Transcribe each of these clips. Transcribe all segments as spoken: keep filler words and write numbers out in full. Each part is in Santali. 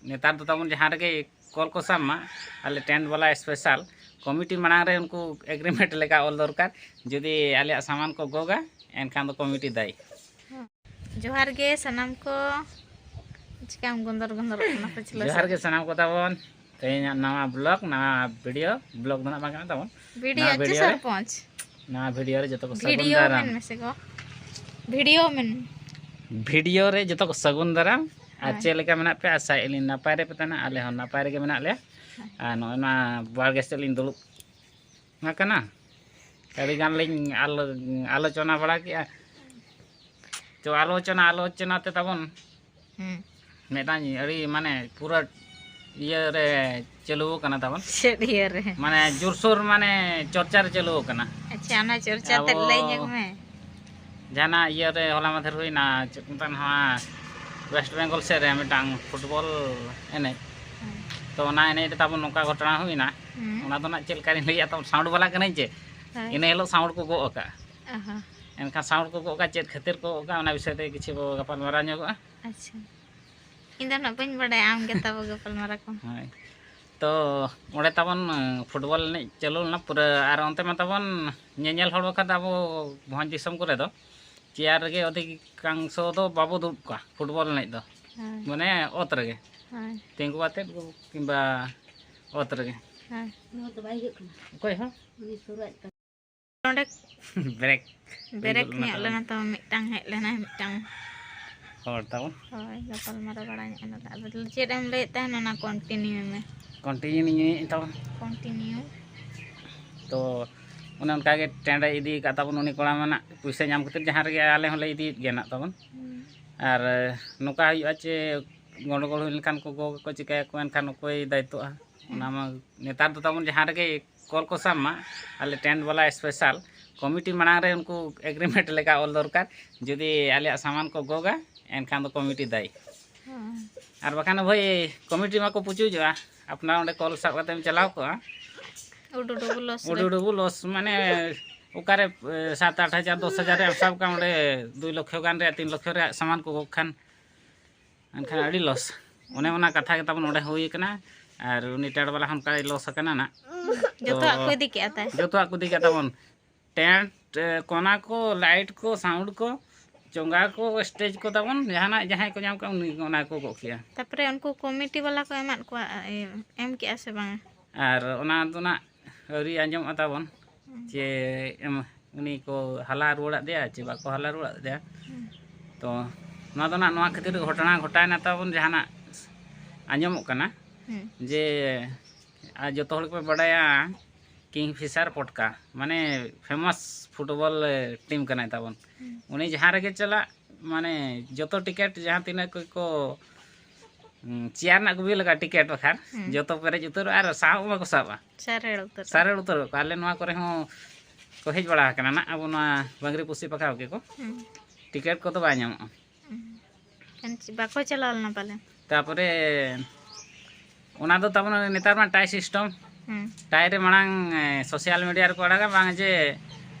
ᱱᱮᱛᱟᱨ ᱫᱚ ᱛᱟᱵᱚᱱ ᱡᱟᱦᱟᱸ ᱨᱮᱜᱮ ᱠᱚᱞ ᱠᱚ ᱥᱟᱵ ᱢᱟ, ᱟᱞᱮ ᱴᱮᱱᱴ ᱵᱟᱞᱟ ᱥᱯᱮᱥᱟᱞ ᱠᱚᱢᱤᱴᱤ ᱢᱟᱲᱟᱝ ᱨᱮ ᱩᱱᱠᱩ ᱮᱜᱽᱨᱤᱢᱮᱱᱴ ᱞᱮᱠᱟ ᱚᱞ ᱫᱚᱨᱠᱟᱨ᱾ ᱡᱩᱫᱤ ᱟᱞᱮᱭᱟᱜ ᱥᱟᱢᱟᱱ ᱠᱚ ᱜᱚᱜᱟ, ᱮᱱᱠᱷᱟᱱ ᱫᱚ ᱠᱚᱢᱤᱴᱤ ᱫᱟᱭ᱾ ᱡᱚᱦᱟᱨ ᱜᱮ ᱥᱟᱱᱟᱢ ᱠᱚ᱾ ᱪᱤᱠᱟᱢ ᱜᱚᱸᱫᱚᱨ ᱜᱚᱸᱫᱚᱨᱚᱜ ᱠᱟᱱᱟ ᱯᱟᱹᱪᱷᱞᱟᱹ ᱡᱚᱦᱟᱨ ᱥᱮᱫ? ᱜᱮ ᱥᱟᱱᱟᱢ ᱠᱚ ᱛᱟᱵᱚᱱ᱾ ᱛᱮᱦᱮᱧᱟᱜ ᱱᱟᱣᱟ ᱵᱞᱚᱜ, ᱱᱟᱣᱟ ᱵᱷᱤᱰᱤᱭᱳ, ᱵᱞᱚᱜ ᱫᱚ ᱱᱟᱜ ᱵᱟᱝ ᱠᱟᱱᱟ ᱛᱟᱵᱚᱱ᱾ ᱵᱷᱤᱰᱤᱭᱳ ᱱᱟᱣᱟ ᱪᱮ ᱵᱷᱤᱰᱤᱭᱳ ᱨᱮ, ᱥᱚᱨᱯᱚᱸᱪ? ᱱᱟᱣᱟ ᱵᱷᱤᱰᱤᱭᱳ ᱨᱮ ᱡᱚᱛᱚ ᱠᱚ ᱥᱟᱹᱜᱩᱱ ᱵᱷᱤᱰᱤᱭᱳ ᱫᱟᱨᱟᱢ᱾ ᱢᱮᱱ ᱢᱮᱥᱮ ᱜᱚ᱾ ᱵᱷᱤᱰᱤᱭᱳ ᱢᱮᱱ᱾ ᱵᱷᱤᱰᱤᱭᱳ ᱨᱮ ᱡᱚᱛᱚ ᱠᱚ ᱥᱟᱹᱜᱩᱱ ᱫᱟᱨᱟᱢ᱾ ᱟᱨ ᱦᱳᱭ᱾ ᱪᱮᱫ ᱞᱮᱠᱟ ᱢᱮᱱᱟᱜ ᱯᱮᱭᱟ? ᱟᱥᱟᱭᱮᱫ ᱞᱤᱧ ᱱᱟᱯᱟᱭ ᱨᱮᱯᱮ ᱛᱟᱦᱮᱱᱟ᱾ ᱟᱞᱮ ᱦᱚᱸ ᱱᱟᱯᱟᱭ ᱨᱮᱜᱮ ᱢᱮᱱᱟᱜ ᱞᱮᱭᱟ᱾ ᱟᱨ ᱱᱚᱜᱼᱚᱭ ᱱᱚᱣᱟ ᱵᱟᱲᱜᱮ ᱥᱮᱫ ᱞᱤᱧ ᱫᱩᱲᱩᱵ ᱟᱠᱟᱱᱟ᱾ ᱟᱹᱰᱤ ᱜᱟᱱ ᱞᱤᱧ ᱟᱞᱳ-, ᱟᱞᱳᱪᱚᱱᱟ ᱵᱟᱲᱟ ᱠᱮᱜᱼᱟ᱾ ᱛᱚ ᱟᱞᱳᱪᱚᱱᱟ, ᱟᱞᱳᱪᱚᱱᱟ ᱛᱮ ᱛᱟᱵᱚᱱ ᱦᱩᱸ᱾ ᱢᱤᱫᱴᱟᱝ ᱟᱹᱰᱤ ᱢᱟᱱᱮ ᱯᱩᱨᱟᱹ ᱤᱭᱟᱹ ᱨᱮ ᱪᱟᱹᱞᱩ ᱟᱠᱟᱱᱟ ᱛᱟᱵᱚᱱ᱾ ᱪᱮᱫ ᱤᱭᱟᱹ ᱨᱮ? ᱢᱟᱱᱮ ᱡᱳᱨᱥᱳᱨ ᱢᱟᱱᱮ ᱪᱚᱨᱪᱟ ᱨᱮ ᱪᱟᱹᱞᱩ ᱟᱠᱟᱱᱟ᱾ ᱟᱪᱪᱷᱟ, ᱚᱱᱟ ᱪᱚᱨᱪᱟ ᱛᱮᱫ ᱟᱵᱚ ᱞᱟᱹᱭ ᱧᱚᱜ ᱢᱮ᱾ ᱡᱟᱦᱟᱱᱟᱜ ᱤᱭᱟᱹ ᱨᱮ ᱦᱚᱞᱟ ᱢᱟᱫᱷᱮᱨ ᱦᱩᱭᱱᱟ, ᱪᱮᱫ ᱠᱚ ᱢᱮᱛᱟᱜᱼᱟ, ᱱᱚᱣᱟ ᱳᱭᱮᱥᱴ ᱵᱮᱝᱜᱚᱞ ᱥᱮᱫ ᱨᱮ ᱢᱤᱫᱴᱟᱝ ᱯᱷᱩᱴᱵᱚᱞ ᱮᱱᱮᱡ᱾ ᱦᱩᱸ᱾ ᱛᱚ ᱚᱱᱟ ᱮᱱᱮᱡ ᱨᱮ ᱛᱟᱵᱚᱱ ᱱᱚᱝᱠᱟ ᱜᱷᱚᱴᱚᱱᱟ ᱦᱩᱭᱱᱟ᱾ ᱦᱩᱸ᱾ ᱚᱱᱟ ᱫᱚ ᱱᱟᱜ ᱪᱮᱫ ᱞᱮᱠᱟ ᱞᱤᱧ ᱞᱟᱹᱭᱟ, ᱛᱟᱵᱚᱱ ᱥᱟᱣᱩᱱᱰ ᱵᱟᱞᱟ ᱠᱟᱹᱱᱟᱹᱧ ᱡᱮ, ᱦᱳᱭ᱾ ᱤᱱᱟᱹ ᱦᱤᱞᱳᱜ ᱥᱟᱣᱩᱱᱰ ᱠᱚ ᱜᱚᱜ ᱟᱠᱟᱫᱼᱟ᱾ ᱟᱦᱟ᱾ ᱮᱱᱠᱷᱟᱱ ᱥᱟᱣᱩᱱᱰ ᱠᱚ ᱜᱚᱜ ᱟᱠᱟᱫ, ᱪᱮᱫ ᱠᱷᱟᱹᱛᱤᱨ ᱠᱚ ᱜᱚᱜ ᱟᱠᱟᱫᱼᱟ, ᱚᱱᱟ ᱵᱤᱥᱚᱭ ᱛᱮ ᱠᱤᱪᱷᱩ ᱵᱚ ᱜᱟᱯᱟᱞ ᱢᱟᱨᱟᱣ ᱧᱚᱜᱚᱜᱼᱟ᱾ ᱟᱪᱪᱷᱟ, ᱤᱧ ᱫᱚ ᱱᱟᱜ ᱵᱟᱹᱧ ᱵᱟᱰᱟᱭᱟ, ᱟᱢ ᱜᱮ ᱛᱟᱵᱚ ᱜᱟᱯᱟᱞ ᱢᱟᱨᱟᱣ ᱠᱚᱢ᱾ ᱦᱳᱭ, ᱛᱚ ᱚᱸᱰᱮ ᱛᱟᱵᱚᱱ ᱯᱷᱩᱴᱵᱚᱞ ᱮᱱᱮᱡ ᱪᱟᱹᱞᱩ ᱞᱮᱱᱟ ᱯᱩᱨᱟᱹ, ᱟᱨ ᱚᱱᱛᱮ ᱢᱟ ᱛᱟᱵᱚᱱ ᱧᱮᱧᱮᱞ ᱦᱚᱲ ᱵᱟᱠᱷᱟᱱ ᱫᱚ ᱟᱵᱚ ᱵᱷᱚᱸᱡᱽ ᱫᱤᱥᱚᱢ ᱠᱚᱨᱮ ᱫᱚ ᱪᱮᱭᱟᱨ ᱨᱮᱜᱮ ᱚᱫᱷᱤᱠᱟᱝᱥᱚ ᱫᱚ ᱵᱟᱵᱚ ᱫᱩᱲᱩᱵ ᱠᱚᱜᱼᱟ ᱯᱷᱩᱴᱵᱚᱞ ᱮᱱᱮᱡ ᱫᱚ, ᱦᱳᱭ᱾ ᱢᱟᱱᱮ ᱚᱛ ᱨᱮᱜᱮ᱾ ᱦᱳᱭ᱾ ᱛᱤᱸᱜᱩ ᱠᱟᱛᱮᱫ ᱠᱤᱝᱵᱟ ᱚᱛ ᱨᱮᱜᱮ᱾ ᱦᱳᱭ᱾ ᱚᱠᱚᱭ ᱦᱚᱸ? ᱱᱚᱰᱮ ᱵᱨᱮᱠ᱾ ᱵᱨᱮᱠ ᱧᱚᱜ ᱞᱮᱱᱟ ᱛᱚ, ᱢᱤᱫᱴᱟᱝ ᱦᱮᱡ ᱞᱮᱱᱟᱭ, ᱢᱤᱫᱴᱟᱝ᱾ ᱦᱚᱲ ᱛᱟᱵᱚᱱ᱾ ᱦᱳᱭ, ᱜᱟᱯᱟᱞ ᱢᱟᱨᱟᱣ ᱵᱟᱲᱟ ᱧᱚᱜ ᱮᱱᱟ᱾ ᱟᱫᱚ ᱪᱮᱫ ᱮᱢ ᱞᱟᱹᱭᱮᱫ ᱛᱟᱦᱮᱱ, ᱚᱱᱟ ᱠᱚᱱᱴᱤᱱᱤᱭᱩ ᱢᱮ᱾ ᱠᱚᱱᱴᱤᱱᱤᱭᱩ ᱛᱟᱵᱚᱱ᱾ ᱠᱚᱱᱴᱤᱱᱤᱭᱩ᱾ ᱛᱚ ᱚᱱᱮ ᱚᱱᱠᱟ ᱜᱮ ᱴᱮᱸᱰ ᱮ ᱤᱫᱤ ᱟᱠᱟᱫ ᱛᱟᱵᱚᱱ ᱩᱱᱤ ᱠᱚᱲᱟ ᱢᱟ ᱱᱟᱜ, ᱯᱩᱭᱥᱟᱹ ᱧᱟᱢ ᱠᱷᱟᱹᱛᱤᱨ ᱡᱟᱦᱟᱸ ᱨᱮᱜᱮ ᱟᱞᱮ ᱦᱚᱸᱞᱮ ᱤᱫᱤᱭᱮᱫ ᱜᱮᱭᱟ ᱱᱟᱜ ᱛᱟᱵᱚᱱ᱾ ᱟᱨ ᱱᱚᱝᱠᱟ ᱦᱩᱭᱩᱜᱼᱟ ᱪᱮ ᱜᱚᱸᱰᱚᱜᱳᱞ ᱦᱩᱭ ᱞᱮᱱᱠᱷᱟᱱ ᱠᱚ ᱜᱚᱜ ᱟᱠᱚ, ᱪᱤᱠᱟᱹᱭᱟᱠᱚ, ᱮᱱᱠᱷᱟᱱ ᱚᱠᱚᱭ ᱫᱟᱭᱤᱛᱛᱚᱜᱼᱟ? ᱚᱱᱟ ᱢᱟ ᱱᱮᱛᱟᱨ ᱫᱚ ᱛᱟᱵᱚᱱ ᱡᱟᱦᱟᱸ ᱨᱮᱜᱮ ᱠᱚᱞ ᱠᱚ ᱥᱟᱵ ᱢᱟ, ᱟᱞᱮ ᱴᱮᱱᱴ ᱵᱟᱞᱟ ᱥᱯᱮᱥᱟᱞ ᱠᱚᱢᱤᱴᱤ ᱢᱟᱲᱟᱝ ᱨᱮ ᱩᱱᱠᱩ ᱮᱜᱽᱨᱤᱢᱮᱱᱴ ᱞᱮᱠᱟ ᱚᱞ ᱫᱚᱨᱠᱟᱨ᱾ ᱡᱩᱫᱤ ᱟᱞᱮᱭᱟᱜ ᱥᱟᱢᱟᱱ ᱠᱚ ᱜᱚᱜᱟ, ᱮᱱᱠᱷᱟᱱ ᱫᱚ ᱠᱚᱢᱤᱴᱤ ᱫᱟᱭᱤ᱾ ᱦᱮᱸ᱾ ᱟᱨ ᱵᱟᱠᱷᱟᱱ ᱵᱷᱟᱹᱭ, ᱠᱚᱢᱤᱴᱤ ᱢᱟᱠᱚ ᱯᱩᱪᱩᱡᱚᱜᱼᱟ᱾ ᱟᱯᱱᱟᱨ ᱚᱸᱰᱮ ᱠᱚᱞ ᱥᱟᱵ ᱠᱟᱛᱮᱢ ᱪᱟᱞᱟᱣ ᱠᱚᱜᱼᱟ, ᱩᱰᱩ ᱰᱩᱵᱩ ᱞᱚᱥ ᱨᱮ᱾ ᱩᱰᱩ ᱰᱩᱵᱩ ᱞᱚᱥ, ᱢᱟᱱᱮ ᱚᱠᱟᱨᱮ ᱮ, ᱥᱟᱛ ᱟᱴ ᱦᱟᱡᱟᱨ, ᱫᱚᱥ ᱦᱟᱡᱟᱨ ᱨᱮᱭᱟᱜ ᱥᱟᱵ ᱠᱟᱜ, ᱚᱸᱰᱮ ᱫᱩᱭ ᱞᱚᱠᱷᱚ ᱜᱟᱱ ᱨᱮᱭᱟᱜ, ᱛᱤᱱ ᱞᱚᱠᱷᱚ ᱨᱮᱭᱟᱜ ᱥᱟᱢᱟᱱ ᱠᱚ ᱜᱚᱜ ᱠᱷᱟᱱ, ᱮᱱᱠᱷᱟᱱ ᱟᱹᱰᱤ ᱞᱚᱥ᱾ ᱚᱱᱮ ᱚᱱᱟ ᱠᱟᱛᱷᱟ ᱜᱮ ᱛᱟᱵᱚᱱ ᱚᱸᱰᱮ ᱦᱩᱭ ᱠᱟᱱᱟ᱾ ᱟᱨ ᱩᱱᱤ ᱴᱮᱱᱴ ᱵᱟᱞᱟ ᱦᱚᱸ ᱚᱱᱠᱟᱭ ᱞᱚᱥ ᱟᱠᱟᱱᱟ ᱱᱟᱜ᱾ ᱡᱚᱛᱚᱣᱟᱜ ᱠᱚ ᱤᱫᱤ ᱠᱮᱜᱼᱟ ᱛᱟᱭ᱾ ᱡᱚᱛᱚᱣᱟᱜ ᱠᱚ ᱤᱫᱤ ᱠᱮᱜᱼᱟ ᱛᱟᱵᱚᱱ᱾ ᱴᱮᱱᱴ, ᱮ, ᱠᱚᱱᱟ ᱠᱚ, ᱞᱟᱭᱤᱴ ᱠᱚ, ᱥᱟᱣᱩᱱᱰ ᱠᱚ, ᱪᱚᱸᱜᱟ ᱠᱚ, ᱥᱴᱮᱡᱽ ᱠᱚ ᱛᱟᱵᱚᱱ, ᱡᱟᱦᱟᱱᱟᱜ ᱡᱟᱦᱟᱸᱭ ᱠᱚ ᱧᱟᱢ ᱠᱟᱜ ᱩᱱᱤ ᱚᱱᱟ ᱠᱚ ᱜᱚᱜ ᱠᱮᱜᱼᱟ᱾ ᱛᱟᱯᱚᱨᱮ ᱩᱱᱠᱩ ᱠᱚᱢᱤᱴᱤ ᱵᱟᱞᱟ ᱠᱚ ᱮᱢᱟᱫ ᱠᱚᱣᱟ, ᱮ, ᱮᱢ ᱠᱮᱜᱼᱟ ᱥᱮ ᱵᱟᱝᱟ? ᱟᱨ ᱚᱱᱟ ᱫᱚ ᱱᱟᱜ ᱟᱹᱣᱨᱤ ᱟᱸᱡᱚᱢᱚᱜᱼᱟ ᱛᱟᱵᱚᱱ᱾ ᱦᱩᱸ᱾ ᱡᱮ ᱮᱢ, ᱩᱱᱤ ᱠᱚ ᱦᱟᱞᱟ ᱨᱩᱣᱟᱹᱲᱟᱫ ᱫᱮᱭᱟ ᱪᱮ ᱵᱟᱠᱚ ᱦᱟᱞᱟ ᱨᱩᱣᱟᱹᱲᱟᱫ ᱫᱮᱭᱟ᱾ ᱦᱩᱸ᱾ ᱛᱚ ᱱᱚᱣᱟ ᱫᱚ ᱱᱟᱜ ᱱᱚᱣᱟ ᱠᱷᱟᱹᱛᱤᱨ ᱜᱷᱚᱴᱚᱱᱟ ᱜᱷᱚᱴᱟᱣᱮᱱᱟ ᱛᱟᱵᱚᱱ, ᱡᱟᱦᱟᱱᱟᱜ ᱟᱸᱡᱚᱢᱚᱜ ᱠᱟᱱᱟ᱾ ᱦᱩᱸ᱾ ᱡᱮ ᱟᱨ ᱡᱚᱛᱚ ᱦᱚᱲ ᱜᱮᱯᱮ ᱵᱟᱰᱟᱭᱟ ᱠᱤᱝ ᱯᱷᱤᱥᱟᱨ ᱯᱚᱴᱠᱟ ᱢᱟᱱᱮ ᱯᱷᱮᱢᱟᱥ ᱯᱷᱩᱴᱵᱚᱞ ᱴᱤᱢ ᱠᱟᱱᱟᱭ ᱛᱟᱵᱚᱱ᱾ ᱦᱩᱸ᱾ ᱩᱱᱤ ᱡᱟᱦᱟᱸ ᱨᱮᱜᱮ ᱪᱟᱞᱟᱜ, ᱢᱟᱱᱮ ᱡᱚᱛᱚ ᱴᱤᱠᱤᱴ ᱡᱟᱦᱟᱸ ᱛᱤᱱᱟᱹᱜ ᱠᱚ, ᱠᱚ, ᱩᱸ, ᱪᱮᱭᱟᱨ ᱨᱮᱱᱟᱜ ᱠᱚ ᱵᱤᱞ ᱟᱠᱟᱫ ᱴᱤᱠᱤᱴ ᱵᱟᱠᱷᱟᱱ, ᱦᱩᱸ᱾ ᱡᱚᱛᱚ ᱯᱮᱨᱮᱡ ᱩᱛᱟᱹᱨᱚᱜᱼᱟ ᱟᱨ ᱥᱟᱵ ᱦᱚᱸ ᱵᱟᱠᱚ ᱥᱟᱵᱼᱟ᱾ ᱥᱟᱨᱮᱲ ᱩᱛᱟᱹᱨ᱾ ᱥᱟᱨᱮᱲ ᱩᱛᱟᱹᱨᱚᱜ ᱠᱚ᱾ ᱟᱞᱮ ᱱᱚᱣᱟ ᱠᱚᱨᱮ ᱦᱚᱸ ᱠᱚ ᱦᱮᱡ ᱵᱟᱲᱟ ᱟᱠᱟᱱᱟ ᱱᱟᱜ, ᱟᱵᱚ ᱱᱚᱣᱟ ᱵᱟᱝᱨᱤ ᱯᱩᱥᱤ ᱯᱟᱠᱷᱟᱣ ᱜᱮᱠᱚ᱾ ᱦᱩᱸ᱾ ᱴᱤᱠᱤᱴ ᱠᱚᱫᱚ ᱵᱟᱭ ᱧᱟᱢᱚᱜᱼᱟ᱾ ᱦᱩᱸ᱾ ᱮᱱ-, ᱵᱟᱠᱚ ᱪᱟᱞᱟᱣ ᱞᱮᱱᱟ ᱯᱟᱞᱮ? ᱛᱟᱯᱚᱨᱮ ᱚᱱᱟ ᱫᱚ ᱛᱟᱵᱚᱱ ᱱᱮᱛᱟᱨ ᱢᱟ ᱴᱟᱭ ᱥᱤᱥᱴᱮᱢ᱾ ᱦᱩᱸ᱾ ᱴᱟᱭ ᱨᱮ ᱢᱟᱲᱟᱝ, ᱮ, ᱥᱳᱥᱟᱞ ᱢᱤᱰᱤᱭᱟ ᱨᱮᱠᱚ ᱟᱲᱟᱜᱟ ᱵᱟᱝ ᱡᱮ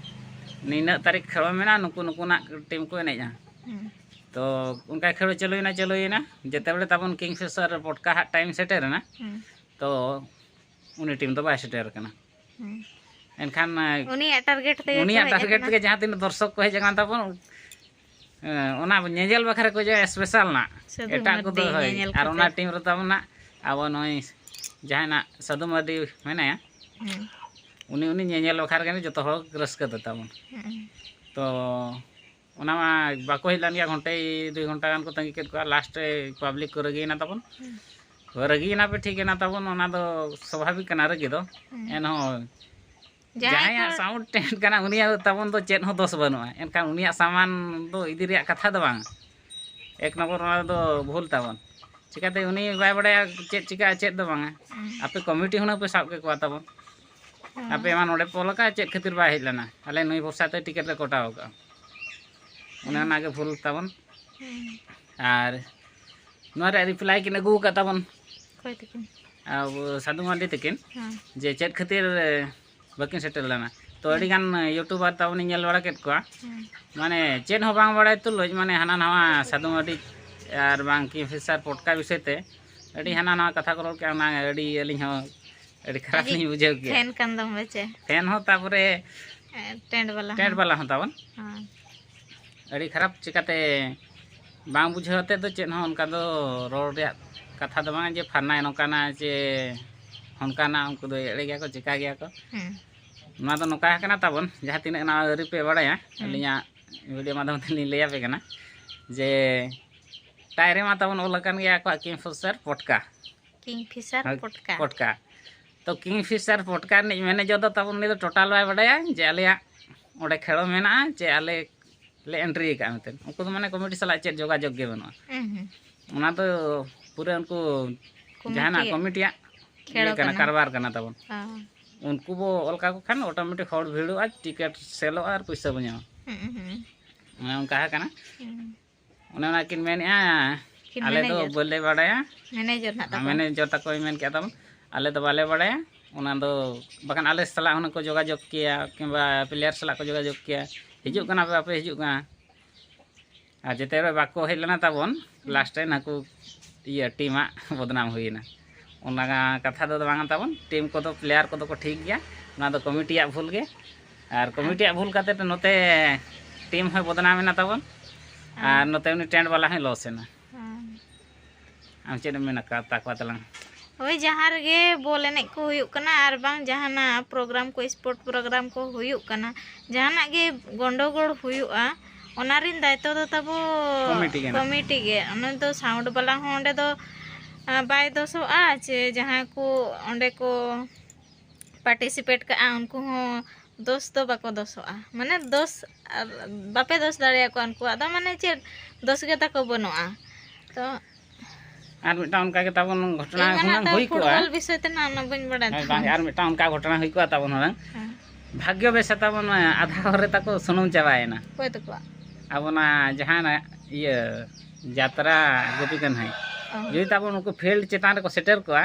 ᱱᱤᱱᱟᱹᱜ ᱛᱟᱹᱨᱤᱠᱷ ᱠᱷᱮᱞᱳ ᱢᱮᱱᱟᱜᱼᱟ, ᱱᱩᱠᱩ ᱱᱩᱠᱩᱱᱟᱜ ᱴᱤᱢ ᱠᱚ ᱮᱱᱮᱡᱼᱟ᱾ ᱦᱩᱸ᱾ ᱛᱚ ᱚᱱᱠᱟ ᱠᱷᱮᱞᱳ ᱪᱟᱹᱞᱩᱭᱮᱱᱟ, ᱪᱟᱹᱞᱩᱭᱮᱱᱟ᱾ ᱡᱮᱛᱮ ᱵᱮᱲᱮ ᱛᱟᱵᱚᱱ ᱠᱤᱝ ᱯᱷᱤᱥᱟᱨ ᱯᱚᱴᱠᱟ ᱦᱟᱜ ᱴᱟᱭᱤᱢ ᱥᱮᱴᱮᱨᱮᱱᱟ, ᱦᱩᱸ᱾ ᱛᱚ ᱩᱱᱤ ᱴᱤᱢ ᱫᱚ ᱵᱟᱭ ᱥᱮᱴᱮᱨ ᱟᱠᱟᱱᱟ᱾ ᱦᱩᱸ᱾ ᱮᱱᱠᱷᱟᱱ, ᱮ, ᱩᱱᱤᱭᱟᱜ ᱴᱟᱨᱜᱮᱴ ᱛᱮᱜᱮ ᱠᱚ ᱩᱱᱤᱭᱟᱜ ᱦᱮᱡ ᱴᱟᱨᱜᱮᱴ ᱟᱠᱟᱱᱟ᱾ ᱛᱮᱜᱮ ᱡᱟᱦᱟᱸ ᱛᱤᱱᱟᱹᱜ ᱫᱚᱨᱥᱚᱠ ᱠᱚ ᱦᱮᱡ ᱟᱠᱟᱱ ᱛᱟᱵᱚᱱ, ᱮ, ᱚᱱᱟ ᱧᱮᱧᱮᱞ ᱵᱟᱠᱷᱨᱟ ᱠᱚ ᱦᱤᱡᱩᱜᱼᱟ ᱥᱯᱮᱥᱟᱞ ᱱᱟᱜ᱾ ᱥᱟᱹᱫᱷᱩ ᱮᱴᱟᱜ ᱠᱚᱫᱚ ᱢᱟᱨᱰᱤ ᱦᱳᱭ᱾ ᱧᱮᱧᱮᱞ ᱟᱨ ᱠᱷᱟᱹᱛᱤᱨ᱾ ᱚᱱᱟ ᱴᱤᱢ ᱨᱮ ᱛᱟᱵᱚᱱ ᱱᱟᱜ ᱟᱵᱚ ᱱᱩᱭ ᱡᱟᱦᱟᱸᱭ ᱱᱟᱜ ᱥᱟᱹᱫᱷᱩ ᱢᱟᱨᱰᱤ ᱢᱮᱱᱟᱭᱟ, ᱦᱩᱸ᱾ ᱩᱱᱤ, ᱩᱱᱤ ᱧᱮᱧᱮᱞ ᱵᱟᱠᱷᱨᱟ ᱜᱮ ᱡᱚᱛᱚ ᱦᱚᱲ ᱨᱟᱹᱥᱠᱟᱹ ᱫᱚ ᱛᱟᱵᱚᱱ᱾ ᱦᱩᱸ᱾ ᱛᱚ ᱚᱱᱟ ᱢᱟ ᱵᱟᱠᱚ ᱦᱮᱡ ᱞᱮᱱ ᱜᱮᱭᱟ, ᱜᱷᱚᱱᱴᱮ ᱫᱩᱭ ᱜᱷᱚᱱᱴᱟ ᱜᱟᱱ ᱠᱚ ᱛᱟᱺᱜᱤ ᱠᱮᱫ ᱠᱚᱣᱟ᱾ ᱞᱟᱥᱴ ᱨᱮ ᱯᱟᱵᱽᱞᱤᱠ ᱠᱚ ᱨᱟᱹᱜᱤᱭᱮᱱᱟ ᱛᱟᱵᱚᱱ᱾ ᱦᱩᱸ᱾ ᱨᱟᱹᱜᱤᱭᱮᱱᱟ ᱯᱮ, ᱴᱷᱤᱠ ᱮᱱᱟ ᱛᱟᱵᱚᱱ, ᱚᱱᱟ ᱫᱚ ᱥᱟᱵᱷᱟᱵᱤᱠ ᱠᱟᱱᱟ ᱨᱟᱹᱜᱤ ᱫᱚ᱾ ᱦᱩᱸ᱾ ᱮᱱᱦᱚᱸ ᱡᱟᱦᱟᱸᱭ ᱡᱟᱦᱟᱸᱭᱟᱜ ᱠᱚ ᱥᱟᱣᱩᱱᱰ ᱴᱮᱱᱴ ᱠᱟᱱᱟ ᱩᱱᱤᱭᱟᱜ ᱫᱚ ᱛᱟᱵᱚᱱ ᱫᱚ ᱪᱮᱫ ᱦᱚᱸ ᱫᱳᱥ ᱵᱟᱹᱱᱩᱜᱼᱟ, ᱮᱱᱠᱷᱟᱱ ᱩᱱᱤᱭᱟᱜ ᱥᱟᱢᱟᱱ ᱫᱚ ᱤᱫᱤ ᱨᱮᱭᱟᱜ ᱠᱟᱛᱷᱟ ᱫᱚ ᱵᱟᱝ᱾ ᱮᱠ ᱱᱚᱢᱵᱚᱨ ᱚᱱᱟ ᱫᱚ ᱵᱷᱩᱞ ᱛᱟᱵᱚᱱ᱾ ᱪᱤᱠᱟᱹᱛᱮ ᱩᱱᱤ ᱵᱟᱭ ᱵᱟᱲᱟᱭᱟ ᱪᱮᱫ ᱪᱤᱠᱟᱹᱜᱼᱟ ᱪᱮᱫ ᱫᱚ ᱵᱟᱝᱟ? ᱦᱩᱸ᱾ ᱟᱯᱮ ᱠᱚᱢᱤᱴᱤ ᱦᱩᱱᱟᱹᱝ ᱯᱮ ᱥᱟᱵ ᱠᱮᱠᱚᱣᱟ ᱛᱟᱵᱚᱱ᱾ ᱦᱩᱸ᱾ ᱟᱯᱮ ᱢᱟ ᱱᱚᱰᱮ ᱯᱮ ᱚᱞ ᱟᱠᱟᱫᱼᱟ, ᱪᱮᱫ ᱠᱷᱟᱹᱛᱤᱨ ᱵᱟᱭ ᱦᱮᱡ ᱞᱮᱱᱟ? ᱟᱞᱮ ᱱᱩᱭ ᱵᱷᱚᱨᱥᱟ ᱛᱮ ᱴᱤᱠᱤᱴ ᱞᱮ ᱠᱚᱴᱟᱣ ᱟᱠᱟᱫᱼᱟ᱾ ᱚᱱᱮ ᱦᱩᱸ᱾ ᱚᱱᱟᱜᱮ ᱵᱷᱩᱞ ᱛᱟᱵᱚᱱ᱾ ᱦᱩᱸ᱾ ᱟᱨ ᱱᱚᱣᱟ ᱨᱮᱭᱟᱜ ᱨᱤᱯᱞᱟᱭ ᱠᱤᱱ ᱟᱹᱜᱩ ᱟᱠᱟᱫ ᱛᱟᱵᱚᱱ᱾ ᱚᱠᱚᱭ ᱛᱟᱹᱠᱤᱱ? ᱟᱵᱚ ᱥᱟᱹᱫᱷᱩ ᱢᱟᱨᱰᱤ ᱛᱟᱹᱠᱤᱱ᱾ ᱦᱮᱸ᱾ ᱡᱮ ᱪᱮᱫ ᱠᱷᱟᱹᱛᱤᱨ, ᱮ, ᱵᱟᱹᱠᱤᱱ ᱥᱮᱴᱮᱨ ᱞᱮᱱᱟ᱾ ᱛᱚ, ᱦᱮᱸ᱾ ᱟᱹᱰᱤᱜᱟᱱ ᱤᱭᱩᱴᱩᱵᱟᱨ ᱛᱟᱵᱚᱱᱤᱧ ᱧᱮᱞ ᱵᱟᱲᱟ ᱠᱮᱫ ᱠᱚᱣᱟ᱾ ᱦᱮᱸ᱾ ᱢᱟᱱᱮ ᱪᱮᱫ ᱦᱚᱸ ᱵᱟᱝ ᱵᱟᱲᱟᱭ ᱛᱩᱞᱩᱡ, ᱢᱟᱱᱮ ᱦᱟᱱᱟ ᱱᱟᱣᱟ ᱥᱟᱹᱫᱷᱩ ᱢᱟᱨᱰᱤ ᱟᱨ ᱵᱟᱝ ᱠᱤᱝᱯᱷᱤᱥᱟᱨ ᱯᱚᱴᱠᱟ ᱵᱤᱥᱚᱭ ᱛᱮ ᱟᱹᱰᱤ ᱦᱟᱱᱟ ᱱᱟᱣᱟ ᱠᱟᱛᱷᱟ ᱠᱚ ᱨᱚᱲ ᱠᱮᱜᱼᱟ, ᱚᱱᱟ ᱟᱹᱰᱤ ᱟᱹᱞᱤᱧ ᱦᱚᱸ ᱟᱹᱰᱤ ᱠᱷᱟᱨᱟᱯ ᱞᱤᱧ ᱵᱩᱡᱷᱟᱹᱣ ᱠᱮᱜᱼᱟ᱾ ᱯᱷᱮᱱ ᱠᱟᱱ ᱫᱚᱢ ᱯᱟᱪᱮ? ᱯᱷᱮᱱ ᱦᱚᱸ, ᱛᱟᱯᱚᱨᱮ ᱴᱮᱱᱴ ᱵᱟᱞᱟ ᱴᱮᱱᱴ ᱦᱚᱸ᱾ ᱵᱟᱞᱟ ᱦᱚᱸ ᱛᱟᱵᱚᱱ᱾ ᱦᱮᱸ᱾ ᱟᱹᱰᱤ ᱠᱷᱟᱨᱟᱯ, ᱪᱤᱠᱟᱹᱛᱮ ᱵᱟᱝ ᱵᱩᱡᱷᱟᱹᱣ ᱟᱛᱮᱫ ᱫᱚ ᱪᱮᱫ ᱦᱚᱸ ᱚᱱᱠᱟ ᱫᱚ ᱨᱚᱲ ᱨᱮᱭᱟᱜ ᱠᱟᱛᱷᱟ ᱫᱚ ᱵᱟᱝ ᱡᱮ ᱯᱷᱟᱨᱱᱟᱭ ᱱᱚᱝᱠᱟᱱᱟ ᱪᱮ ᱚᱱᱠᱟᱱᱟ, ᱩᱱᱠᱩ ᱫᱚ ᱮᱲᱮ ᱜᱮᱭᱟ ᱠᱚ, ᱪᱤᱠᱟ ᱜᱮᱭᱟ ᱠᱚ᱾ ᱦᱮᱸ᱾ ᱱᱚᱣᱟ ᱫᱚ ᱱᱚᱝᱠᱟ ᱠᱟᱱᱟ ᱛᱟᱵᱚᱱ, ᱡᱟᱦᱟᱸ ᱛᱤᱱᱟᱹᱜ ᱱᱚᱣᱟ ᱟᱹᱨᱤ ᱯᱮ ᱵᱟᱲᱟᱭᱟ, ᱦᱮᱸ᱾ ᱟᱹᱞᱤᱧᱟᱜ ᱵᱷᱤᱰᱤᱭᱳ ᱢᱟᱫᱽᱫᱷᱚᱢ ᱛᱮᱞᱤᱧ ᱞᱟᱹᱭ ᱟᱯᱮ ᱠᱟᱱᱟ ᱡᱮ ᱴᱟᱭᱨᱤ ᱢᱟ ᱛᱟᱵᱚᱱ ᱚᱞ ᱟᱠᱟᱱ ᱜᱮᱭᱟ ᱟᱠᱚᱣᱟᱜ ᱠᱤᱝᱯᱷᱤᱥᱟᱨ ᱯᱚᱴᱠᱟ᱾ ᱠᱤᱝᱯᱷᱤᱥᱟᱨ ᱦᱳᱭ, ᱯᱚᱴᱠᱟ᱾ ᱯᱚᱴᱠᱟ᱾ ᱛᱚ ᱠᱤᱝᱯᱷᱤᱥᱟᱨ ᱯᱚᱴᱠᱟ ᱨᱤᱱᱤᱡ ᱢᱮᱱᱮᱡᱟᱨ ᱫᱚ ᱛᱟᱵᱚᱱ ᱩᱱᱤ ᱫᱚ ᱴᱳᱴᱟᱞ ᱵᱟᱭ ᱵᱟᱰᱟᱭᱟ ᱡᱮ ᱟᱞᱮᱭᱟᱜ ᱚᱸᱰᱮ ᱠᱷᱮᱞᱳ ᱢᱮᱱᱟᱜᱼᱟ ᱪᱮ ᱟᱞᱮ ᱞᱮ ᱮᱱᱴᱨᱤ ᱟᱠᱟᱫᱼᱟ ᱢᱮᱱᱛᱮ᱾ ᱩᱱᱠᱩ ᱫᱚ ᱢᱟᱱᱮ ᱠᱚᱢᱤᱴᱤ ᱥᱟᱞᱟᱜ ᱪᱮᱫ ᱡᱳᱜᱟᱡᱳᱜᱽ ᱜᱮ ᱵᱟᱹᱱᱩᱜᱼᱟ᱾ ᱦᱩᱸ, ᱦᱩᱸ᱾ ᱚᱱᱟ ᱫᱚ ᱯᱩᱨᱟᱹ ᱩᱱᱠᱩ ᱠᱚᱢᱤᱴᱤ ᱡᱟᱦᱟᱱᱟᱜ ᱠᱚᱢᱤᱴᱤᱭᱟᱜ ᱠᱷᱮᱞᱳ ᱤᱭᱟᱹ ᱠᱟᱱᱟ, ᱠᱟᱱᱟ᱾ ᱠᱟᱨᱵᱟᱨ ᱠᱟᱱᱟ ᱛᱟᱵᱚᱱ᱾ ᱦᱚᱸ᱾ ᱩᱱᱠᱩ ᱵᱚ ᱚᱞ ᱠᱟᱠᱚ ᱠᱷᱟᱱ ᱚᱴᱳᱢᱮᱴᱤᱠ ᱦᱚᱲ ᱵᱷᱤᱲᱚᱜᱼᱟ, ᱴᱤᱠᱤᱴ ᱥᱮᱞᱚᱜᱼᱟ ᱟᱨ ᱯᱩᱭᱥᱟᱹ ᱵᱚ ᱧᱟᱢᱟ᱾ ᱦᱩᱸ, ᱦᱩᱸ᱾ ᱚᱱᱮ ᱚᱱᱠᱟ ᱠᱟᱱᱟ᱾ ᱦᱩᱸ᱾ ᱚᱱᱮ ᱚᱱᱟ ᱠᱤᱱ ᱢᱮᱱᱮᱫᱼᱟ, ᱠᱤᱱ ᱟᱞᱮ ᱫᱚ ᱢᱮᱱᱮᱡᱟᱨ᱾ ᱵᱟᱞᱮ ᱵᱟᱲᱟᱭᱟ᱾ ᱢᱮᱱᱮᱡᱟᱨ ᱱᱟᱜ ᱦᱮᱸ, ᱛᱟᱠᱚ᱾ ᱢᱮᱱᱮᱡᱟᱨ ᱛᱟᱠᱚᱭ ᱢᱮᱱ ᱠᱮᱫᱼᱟ ᱛᱟᱵᱚᱱ, ᱟᱞᱮ ᱫᱚ ᱵᱟᱞᱮ ᱵᱟᱲᱟᱭᱟ᱾ ᱚᱱᱟ ᱫᱚ ᱵᱟᱠᱷᱟᱱ ᱟᱞᱮ ᱥᱟᱞᱟᱜ ᱦᱩᱱᱟᱹᱝ ᱠᱚ ᱡᱳᱜᱟᱡᱳᱜᱽ ᱠᱮᱭᱟ, ᱠᱤᱝᱵᱟ ᱯᱞᱮᱭᱟᱨ ᱥᱟᱞᱟᱜ ᱠᱚ ᱡᱳᱜᱟᱡᱳᱜᱽ ᱠᱮᱭᱟ, ᱦᱤᱡᱩᱜ ᱠᱟᱱᱟ ᱯᱮ, ᱟᱯᱮ ᱦᱤᱡᱩᱜ ᱠᱟᱱᱟ᱾ ᱟᱨ ᱡᱮᱛᱮ ᱦᱚᱲ ᱵᱟᱠᱚ ᱦᱮᱡ ᱞᱮᱱᱟ ᱛᱟᱵᱚᱱ, ᱦᱩᱸ᱾ ᱞᱟᱥᱴ ᱨᱮ ᱱᱟᱠᱩ ᱤᱭᱟᱹ ᱴᱤᱢᱟᱜ ᱵᱚᱫᱱᱟᱢ ᱦᱩᱭᱮᱱᱟ᱾ ᱚᱱᱟ ᱠᱟᱛᱷᱟ ᱫᱚ ᱵᱟᱝᱟ ᱛᱟᱵᱚᱱ, ᱴᱤᱢ ᱠᱚᱫᱚ, ᱯᱞᱮᱭᱟᱨ ᱠᱚᱫᱚ ᱠᱚ ᱴᱷᱤᱠ ᱜᱮᱭᱟ, ᱚᱱᱟ ᱫᱚ ᱠᱚᱢᱤᱴᱤᱭᱟᱜ ᱵᱷᱩᱞ ᱜᱮ᱾ ᱟᱨ ᱠᱚᱢᱤᱴᱤᱭᱟᱜ ᱵᱷᱩᱞ ᱠᱟᱛᱮ ᱱᱚᱛᱮ ᱴᱤᱢ ᱦᱚᱸᱭ ᱵᱚᱫᱱᱟᱢ ᱮᱱᱟ ᱛᱟᱵᱚᱱ, ᱟᱨ ᱦᱮᱸ᱾ ᱱᱚᱛᱮ ᱩᱱᱤ ᱴᱮᱱᱴ ᱵᱟᱞᱟ ᱦᱚᱸᱭ ᱞᱚᱥ ᱮᱱᱟ᱾ ᱦᱮᱸ᱾ ᱟᱢ ᱪᱮᱫ ᱮᱢ ᱢᱮᱱᱟ ᱠᱟ-, ᱛᱟᱠᱚᱣᱟ ᱛᱟᱞᱟᱝ? ᱦᱳᱭ, ᱡᱟᱦᱟᱸ ᱨᱮᱜᱮ ᱵᱚᱞ ᱮᱱᱮᱡ ᱠᱚ ᱦᱩᱭᱩᱜ ᱠᱟᱱᱟ ᱟᱨ ᱵᱟᱝ ᱡᱟᱦᱟᱱᱟᱜ ᱯᱨᱳᱜᱨᱟᱢ ᱠᱚ, ᱥᱯᱳᱨᱴ ᱯᱨᱳᱜᱨᱟᱢ ᱠᱚ ᱦᱩᱭᱩᱜ ᱠᱟᱱᱟ, ᱡᱟᱦᱟᱱᱟᱜ ᱜᱮ ᱜᱚᱱᱰᱚᱜᱳᱲ ᱦᱩᱭᱩᱜᱼᱟ, ᱚᱱᱟ ᱨᱮᱱ ᱫᱟᱭᱤᱛᱛᱚ ᱫᱚ ᱛᱟᱵᱚ ᱠᱚᱢᱤᱴᱤ ᱠᱟᱱᱟ᱾ ᱠᱚᱢᱤᱴᱤ ᱜᱮ᱾ ᱩᱱᱤ ᱫᱚ ᱥᱟᱣᱩᱱᱰ ᱵᱟᱞᱟ ᱦᱚᱸ ᱚᱸᱰᱮ ᱫᱚ, ᱟ, ᱵᱟᱭ ᱫᱳᱥᱚᱜᱼᱟ, ᱪᱮ ᱡᱟᱦᱟᱸᱭ ᱠᱚ ᱚᱸᱰᱮ ᱠᱚ ᱯᱟᱨᱴᱤᱥᱤᱯᱮᱴ ᱠᱟᱜᱼᱟ, ᱩᱱᱠᱩ ᱦᱚᱸ ᱫᱳᱥ ᱫᱚ ᱵᱟᱠᱚ ᱫᱳᱥᱚᱜᱼᱟ᱾ ᱢᱟᱱᱮ ᱫᱳᱥ, ᱟᱨ ᱵᱟᱯᱮ ᱫᱳᱥ ᱫᱟᱲᱮᱭᱟᱠᱚᱣᱟ, ᱩᱱᱠᱩᱣᱟᱜ ᱫᱚ ᱢᱟᱱᱮ ᱪᱮᱫ ᱫᱳᱥ ᱜᱮ ᱛᱟᱠᱚ ᱵᱟᱹᱱᱩᱜᱼᱟ᱾ ᱛᱚ ᱟᱨ ᱢᱤᱫᱴᱟᱝ ᱚᱱᱠᱟ ᱜᱮ ᱛᱟᱵᱚᱱ ᱜᱷᱚᱴᱚᱱᱟ ᱤᱧ ᱢᱟ ᱦᱩᱱᱟᱹᱝ ᱱᱟᱜ ᱦᱩᱭ ᱠᱚᱜᱼᱟ᱾ ᱯᱷᱩᱴᱵᱚᱞ ᱵᱤᱥᱚᱭ ᱛᱮ ᱱᱟᱜ ᱩᱱᱟᱹᱜ ᱵᱟᱹᱧ ᱵᱟᱲᱟᱭ ᱦᱳᱭ, ᱛᱟᱦᱮᱸᱫ᱾ ᱵᱟᱝ, ᱟᱨ ᱢᱤᱫᱴᱟᱝ ᱚᱱᱠᱟ ᱜᱷᱚᱴᱚᱱᱟ ᱦᱩᱭ ᱠᱚᱜᱼᱟ ᱛᱟᱵᱚᱱ ᱦᱩᱱᱟᱹᱝ᱾ ᱦᱮᱸ᱾ ᱵᱷᱟᱜᱽᱭᱚ ᱵᱮᱥ ᱛᱟᱵᱚᱱ ᱟᱫᱷᱟ ᱦᱚᱨ ᱨᱮ ᱛᱟᱠᱚ ᱥᱩᱱᱩᱢ ᱪᱟᱵᱟᱭᱮᱱᱟ᱾ ᱚᱠᱚᱭ ᱛᱟᱠᱚᱣᱟᱜ? ᱟᱵᱚᱱᱟᱜ ᱡᱟᱦᱟᱸ ᱤᱭᱟᱹ ᱡᱟᱛᱨᱟ ᱜᱳᱯᱤ ᱠᱟᱹᱱᱦᱟᱹᱭ᱾ ᱚ᱾ ᱡᱩᱫᱤ ᱛᱟᱵᱚᱱ ᱩᱱᱠᱩ ᱯᱷᱤᱞᱰ ᱪᱮᱛᱟᱱ ᱨᱮᱠᱚ ᱥᱮᱴᱮᱨ ᱠᱚᱜᱼᱟ,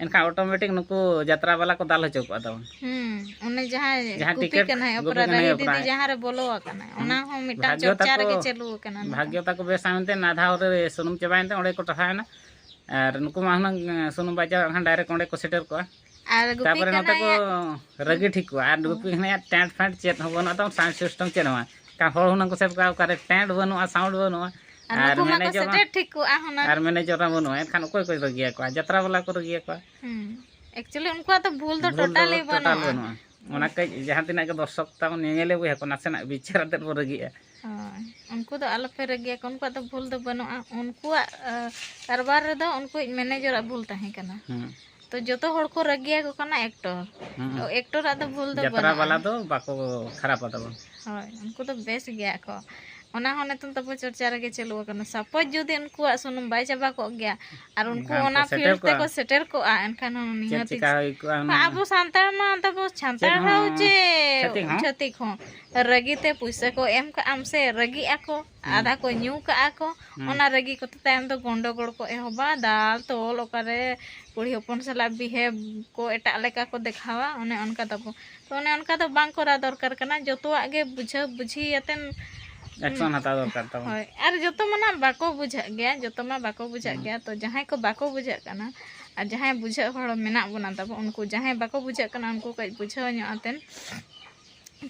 ᱮᱱᱠᱷᱟᱱ ᱚᱴᱳᱢᱮᱴᱤᱠ ᱱᱩᱠᱩ ᱡᱟᱛᱨᱟ ᱵᱟᱞᱟ ᱠᱚ ᱫᱟᱞ ᱦᱚᱪᱚ ᱠᱚᱜᱼᱟ ᱛᱟᱵᱚᱱ᱾ ᱦᱩᱸ, ᱚᱱᱮ ᱡᱟᱦᱟᱸᱭ ᱡᱟᱦᱟᱸ ᱜᱩᱯᱤ ᱴᱤᱠᱤᱴ ᱠᱟᱱᱟᱭ, ᱜᱩᱯᱤ ᱚᱯᱚᱨᱟᱫᱷᱤ ᱠᱟᱱᱟᱭ, ᱫᱤᱫᱤ ᱚᱯᱚᱨᱟᱫᱷᱤ᱾ ᱡᱟᱦᱟᱸ ᱨᱮ ᱵᱚᱞᱚ ᱟᱠᱟᱱᱟᱭ, ᱚᱱᱟ ᱦᱚᱸ ᱢᱤᱫᱴᱟᱝ ᱵᱷᱟᱜᱽᱭᱚ ᱪᱚᱨᱪᱟ ᱛᱟᱠᱚ, ᱨᱮᱜᱮ ᱪᱟᱹᱞᱩ ᱟᱠᱟᱱᱟ ᱱᱚᱝᱠᱟ᱾ ᱵᱷᱟᱜᱽᱭᱚ ᱛᱟᱠᱚ ᱵᱮᱥᱟ ᱢᱮᱱᱛᱮ ᱱᱟ ᱫᱷᱟᱣ ᱨᱮ ᱥᱩᱱᱩᱢ ᱪᱟᱵᱟᱭᱮᱱ ᱛᱮ ᱚᱸᱰᱮ ᱠᱚ ᱴᱟᱨᱦᱟᱣ ᱮᱱᱟ᱾ ᱟᱨ ᱱᱩᱠᱩ ᱢᱟ ᱦᱩᱱᱟᱹᱝ ᱥᱩᱱᱩᱢ ᱵᱟᱭ ᱪᱟᱵᱟᱜ ᱠᱷᱟᱱ ᱰᱟᱭᱨᱮᱠᱴ ᱚᱸᱰᱮ ᱠᱚ ᱥᱮᱴᱮᱨ ᱠᱚᱜᱼᱟ᱾ ᱟᱨ ᱜᱩᱯᱤ ᱛᱟᱯᱚᱨᱮ ᱱᱚᱛᱮ ᱠᱟᱱᱟᱭ᱾ ᱠᱚ ᱨᱟᱹᱜᱤ ᱴᱷᱤᱠ ᱠᱚᱜᱼᱟ᱾ ᱟᱨ ᱜᱩᱯᱤ ᱠᱷᱟᱱᱟᱭ ᱴᱮᱸᱴ ᱯᱷᱮᱸᱴ ᱪᱮᱫ ᱦᱚᱸ ᱵᱟᱹᱱᱩᱜᱼᱟ, ᱛᱟᱢ ᱥᱟᱣᱩᱱᱰ ᱥᱤᱥᱴᱮᱢ ᱪᱮᱫ ᱦᱚᱸ ᱵᱟᱝ᱾ ᱮᱱᱠᱷᱟᱱ ᱦᱚᱲ ᱦᱩᱱᱟᱹᱝ ᱠᱚ ᱥᱮᱴᱮᱨ ᱠᱚᱜᱼᱟ, ᱚᱠᱟᱨᱮ ᱴᱮᱸᱴ ᱵᱟᱹᱱᱩᱜᱼᱟ, ᱥᱟᱣᱩᱱᱰ ᱵᱟᱹᱱᱩᱜᱼᱟ᱾ ᱟᱨ ᱟᱨ ᱱᱩᱠᱩ ᱢᱟᱠᱚ ᱢᱮᱱᱮᱡᱚᱨ ᱦᱚᱸ, ᱥᱮᱴᱮᱨ ᱴᱷᱤᱠ ᱠᱚᱜᱼᱟ ᱦᱩᱱᱟᱹᱝ᱾ ᱟᱨ ᱢᱮᱱᱮᱡᱚᱨ ᱦᱚᱸ ᱵᱟᱹᱱᱩᱜᱼᱟ, ᱮᱱᱠᱷᱟᱱ ᱚᱠᱚᱭ ᱠᱚ ᱨᱟᱹᱜᱤᱭᱟᱠᱚᱣᱟ? ᱡᱟᱛᱨᱟ ᱵᱟᱞᱟ ᱠᱚ ᱨᱟᱹᱜᱤᱭᱟᱠᱚᱣᱟ᱾ ᱦᱩᱸ᱾ ᱮᱠᱪᱩᱭᱮᱞᱤ ᱩᱱᱠᱩᱣᱟᱜ ᱫᱚ ᱵᱷᱩᱞ ᱫᱚ ᱵᱷᱩᱞ ᱫᱚ ᱴᱳᱴᱟᱞᱤ ᱴᱳᱴᱟᱞ ᱵᱟᱹᱱᱩᱜᱼᱟ᱾ ᱵᱟᱹᱱᱩᱜᱼᱟ᱾ ᱚᱱᱟ ᱠᱟᱹᱡ ᱡᱟᱦᱟᱸ ᱛᱤᱱᱟᱹᱜ ᱜᱮ ᱫᱚᱨᱥᱚᱠ ᱛᱟᱵᱚᱱ, ᱧᱮᱧᱮᱞᱤᱭᱟᱹ ᱵᱚᱭᱦᱟ ᱠᱚ, ᱱᱟᱥᱮᱱᱟᱜ ᱵᱤᱪᱟᱹᱨ ᱟᱛᱮᱫ ᱵᱚ ᱨᱟᱹᱜᱤᱜᱼᱟ᱾ ᱦᱳᱭ, ᱩᱱᱠᱩ ᱫᱚ ᱟᱞᱚᱯᱮ ᱨᱟᱹᱜᱤᱭᱟᱠᱚ, ᱩᱱᱠᱩᱣᱟᱜ ᱫᱚ ᱵᱷᱩᱞ ᱫᱚ ᱵᱟᱹᱱᱩᱜᱼᱟ᱾ ᱩᱱᱠᱩᱣᱟᱜ, ᱟ, ᱠᱟᱨᱵᱟᱨ ᱨᱮᱫᱚ ᱩᱱᱠᱩᱭᱤᱡ ᱢᱮᱱᱮᱡᱚᱨᱟᱜ ᱵᱷᱩᱞ ᱛᱟᱦᱮᱸ ᱠᱟᱱᱟ᱾ ᱦᱩᱸ᱾ ᱛᱚ ᱡᱚᱛᱚ ᱦᱚᱲ ᱠᱚ ᱨᱟᱹᱜᱤᱭᱟᱠᱚ ᱠᱟᱱᱟ ᱮᱠᱴᱚᱨ᱾ ᱦᱩᱸ᱾ ᱛᱚ ᱮᱠᱴᱚᱨᱟᱜ ᱫᱚ ᱵᱷᱩᱞ ᱫᱚ ᱡᱟᱛᱨᱟ ᱵᱟᱹᱱᱩᱜᱼᱟ᱾ ᱵᱟᱞᱟ ᱫᱚ ᱵᱟᱠᱚ ᱠᱷᱟᱨᱟᱯᱟ ᱛᱟᱵᱚᱱ᱾ ᱦᱳᱭ, ᱩᱱᱠᱩ ᱫᱚ ᱵᱮᱥ ᱜᱮᱭᱟ ᱠᱚ᱾ ᱚᱱᱟ ᱦᱚᱸ ᱱᱤᱛᱚᱝ ᱛᱟᱵᱚ ᱪᱚᱨᱪᱟ ᱨᱮᱜᱮ ᱪᱟᱹᱞᱩ ᱟᱠᱟᱱᱟ᱾ ᱥᱟᱯᱳᱡᱽ ᱡᱩᱫᱤ ᱩᱱᱠᱩᱣᱟᱜ ᱥᱩᱱᱩᱢ ᱵᱟᱭ ᱪᱟᱵᱟ ᱠᱚᱜ ᱜᱮᱭᱟ ᱟᱨ ᱩᱱᱠᱩ ᱮᱱᱠᱷᱟᱱ ᱚᱱᱟ ᱠᱚ ᱥᱮᱴᱮᱨ ᱯᱷᱤᱞᱰ ᱠᱚᱜᱼᱟ᱾ ᱛᱮᱠᱚ ᱥᱮᱴᱮᱨ ᱠᱚᱜᱼᱟ, ᱮᱱᱠᱷᱟᱱ ᱦᱚᱸ ᱪᱮᱫ ᱱᱤᱦᱟᱹᱛ ᱪᱮᱠᱟ ᱦᱩᱭ ᱠᱚᱜᱼᱟ ᱦᱩᱱᱟᱹᱝ? ᱟᱵᱚ ᱥᱟᱱᱛᱟᱲ ᱢᱟ ᱛᱟᱵᱚ ᱪᱮᱫ ᱥᱟᱱᱛᱟᱲ ᱦᱚᱸ ᱦᱚᱸ ᱪᱮ ᱪᱷᱟᱹᱛᱤᱠ ᱦᱚᱸ? ᱪᱷᱟᱹᱛᱤᱠ ᱦᱚᱸ ᱨᱟᱹᱜᱤ ᱛᱮ ᱯᱩᱭᱥᱟᱹ ᱠᱚ ᱮᱢ ᱠᱟᱜᱼᱟᱢ ᱥᱮ ᱨᱟᱹᱜᱤᱜ ᱟᱠᱚ, ᱦᱩᱸ᱾ ᱟᱫᱷᱟ ᱠᱚ ᱧᱩ ᱠᱟᱜᱼᱟ ᱠᱚ, ᱦᱩᱸ᱾ ᱚᱱᱟ ᱨᱟᱹᱜᱤ ᱠᱚᱛᱮ ᱛᱟᱭᱚᱢ ᱫᱚ ᱜᱚᱱᱰᱚᱜᱳᱲ ᱠᱚ ᱮᱦᱚᱵᱟ, ᱫᱟᱞ ᱛᱚᱞ, ᱚᱠᱟᱨᱮ ᱠᱩᱲᱤ ᱦᱚᱯᱚᱱ ᱥᱟᱞᱟᱜ ᱵᱤᱦᱮᱵᱽ ᱠᱚ ᱮᱴᱟᱜ ᱞᱮᱠᱟ ᱠᱚ ᱫᱮᱠᱷᱟᱣᱟ, ᱚᱱᱮ ᱚᱱᱠᱟ ᱛᱟᱵᱚ᱾ ᱛᱚ ᱚᱱᱮ ᱚᱱᱠᱟ ᱫᱚ ᱵᱟᱝ ᱠᱚᱨᱟᱣ ᱫᱚᱨᱠᱟᱨ ᱠᱟᱱᱟ, ᱡᱚᱛᱚᱣᱟᱜ ᱜᱮ ᱵᱩᱡᱷᱟᱹᱣ ᱵᱩᱡᱷᱤ ᱟᱛᱮᱱ᱾ ᱮᱠᱥᱚᱱ ᱦᱟᱛᱟᱣ ᱫᱚᱨᱠᱟᱨ ᱛᱟᱵᱚᱱ᱾ ᱦᱳᱭ, ᱟᱨ ᱡᱚᱛᱚ ᱢᱟ ᱱᱟᱜ ᱵᱟᱠᱚ ᱵᱩᱡᱷᱟᱹᱜ ᱜᱮᱭᱟ, ᱡᱚᱛᱚ ᱢᱟ ᱵᱟᱠᱚ ᱵᱩᱡᱷᱟᱹᱜ ᱦᱩᱸ᱾ ᱜᱮᱭᱟ᱾ ᱛᱚ ᱡᱟᱦᱟᱸᱭ ᱠᱚ ᱵᱟᱠᱚ ᱵᱩᱡᱷᱟᱹᱜ ᱠᱟᱱᱟ ᱟᱨ ᱡᱟᱦᱟᱸᱭ ᱵᱩᱡᱷᱟᱹᱜ ᱦᱚᱲ ᱢᱮᱱᱟᱜ ᱵᱚᱱᱟ ᱛᱟᱵᱚ, ᱩᱱᱠᱩ ᱡᱟᱦᱟᱸᱭ ᱵᱟᱠᱚ ᱵᱩᱡᱷᱟᱹᱜ ᱠᱟᱱᱟ, ᱩᱱᱠᱩ ᱠᱟᱹᱡ ᱵᱩᱡᱷᱟᱹᱣ ᱧᱚᱜ ᱟᱛᱮᱱ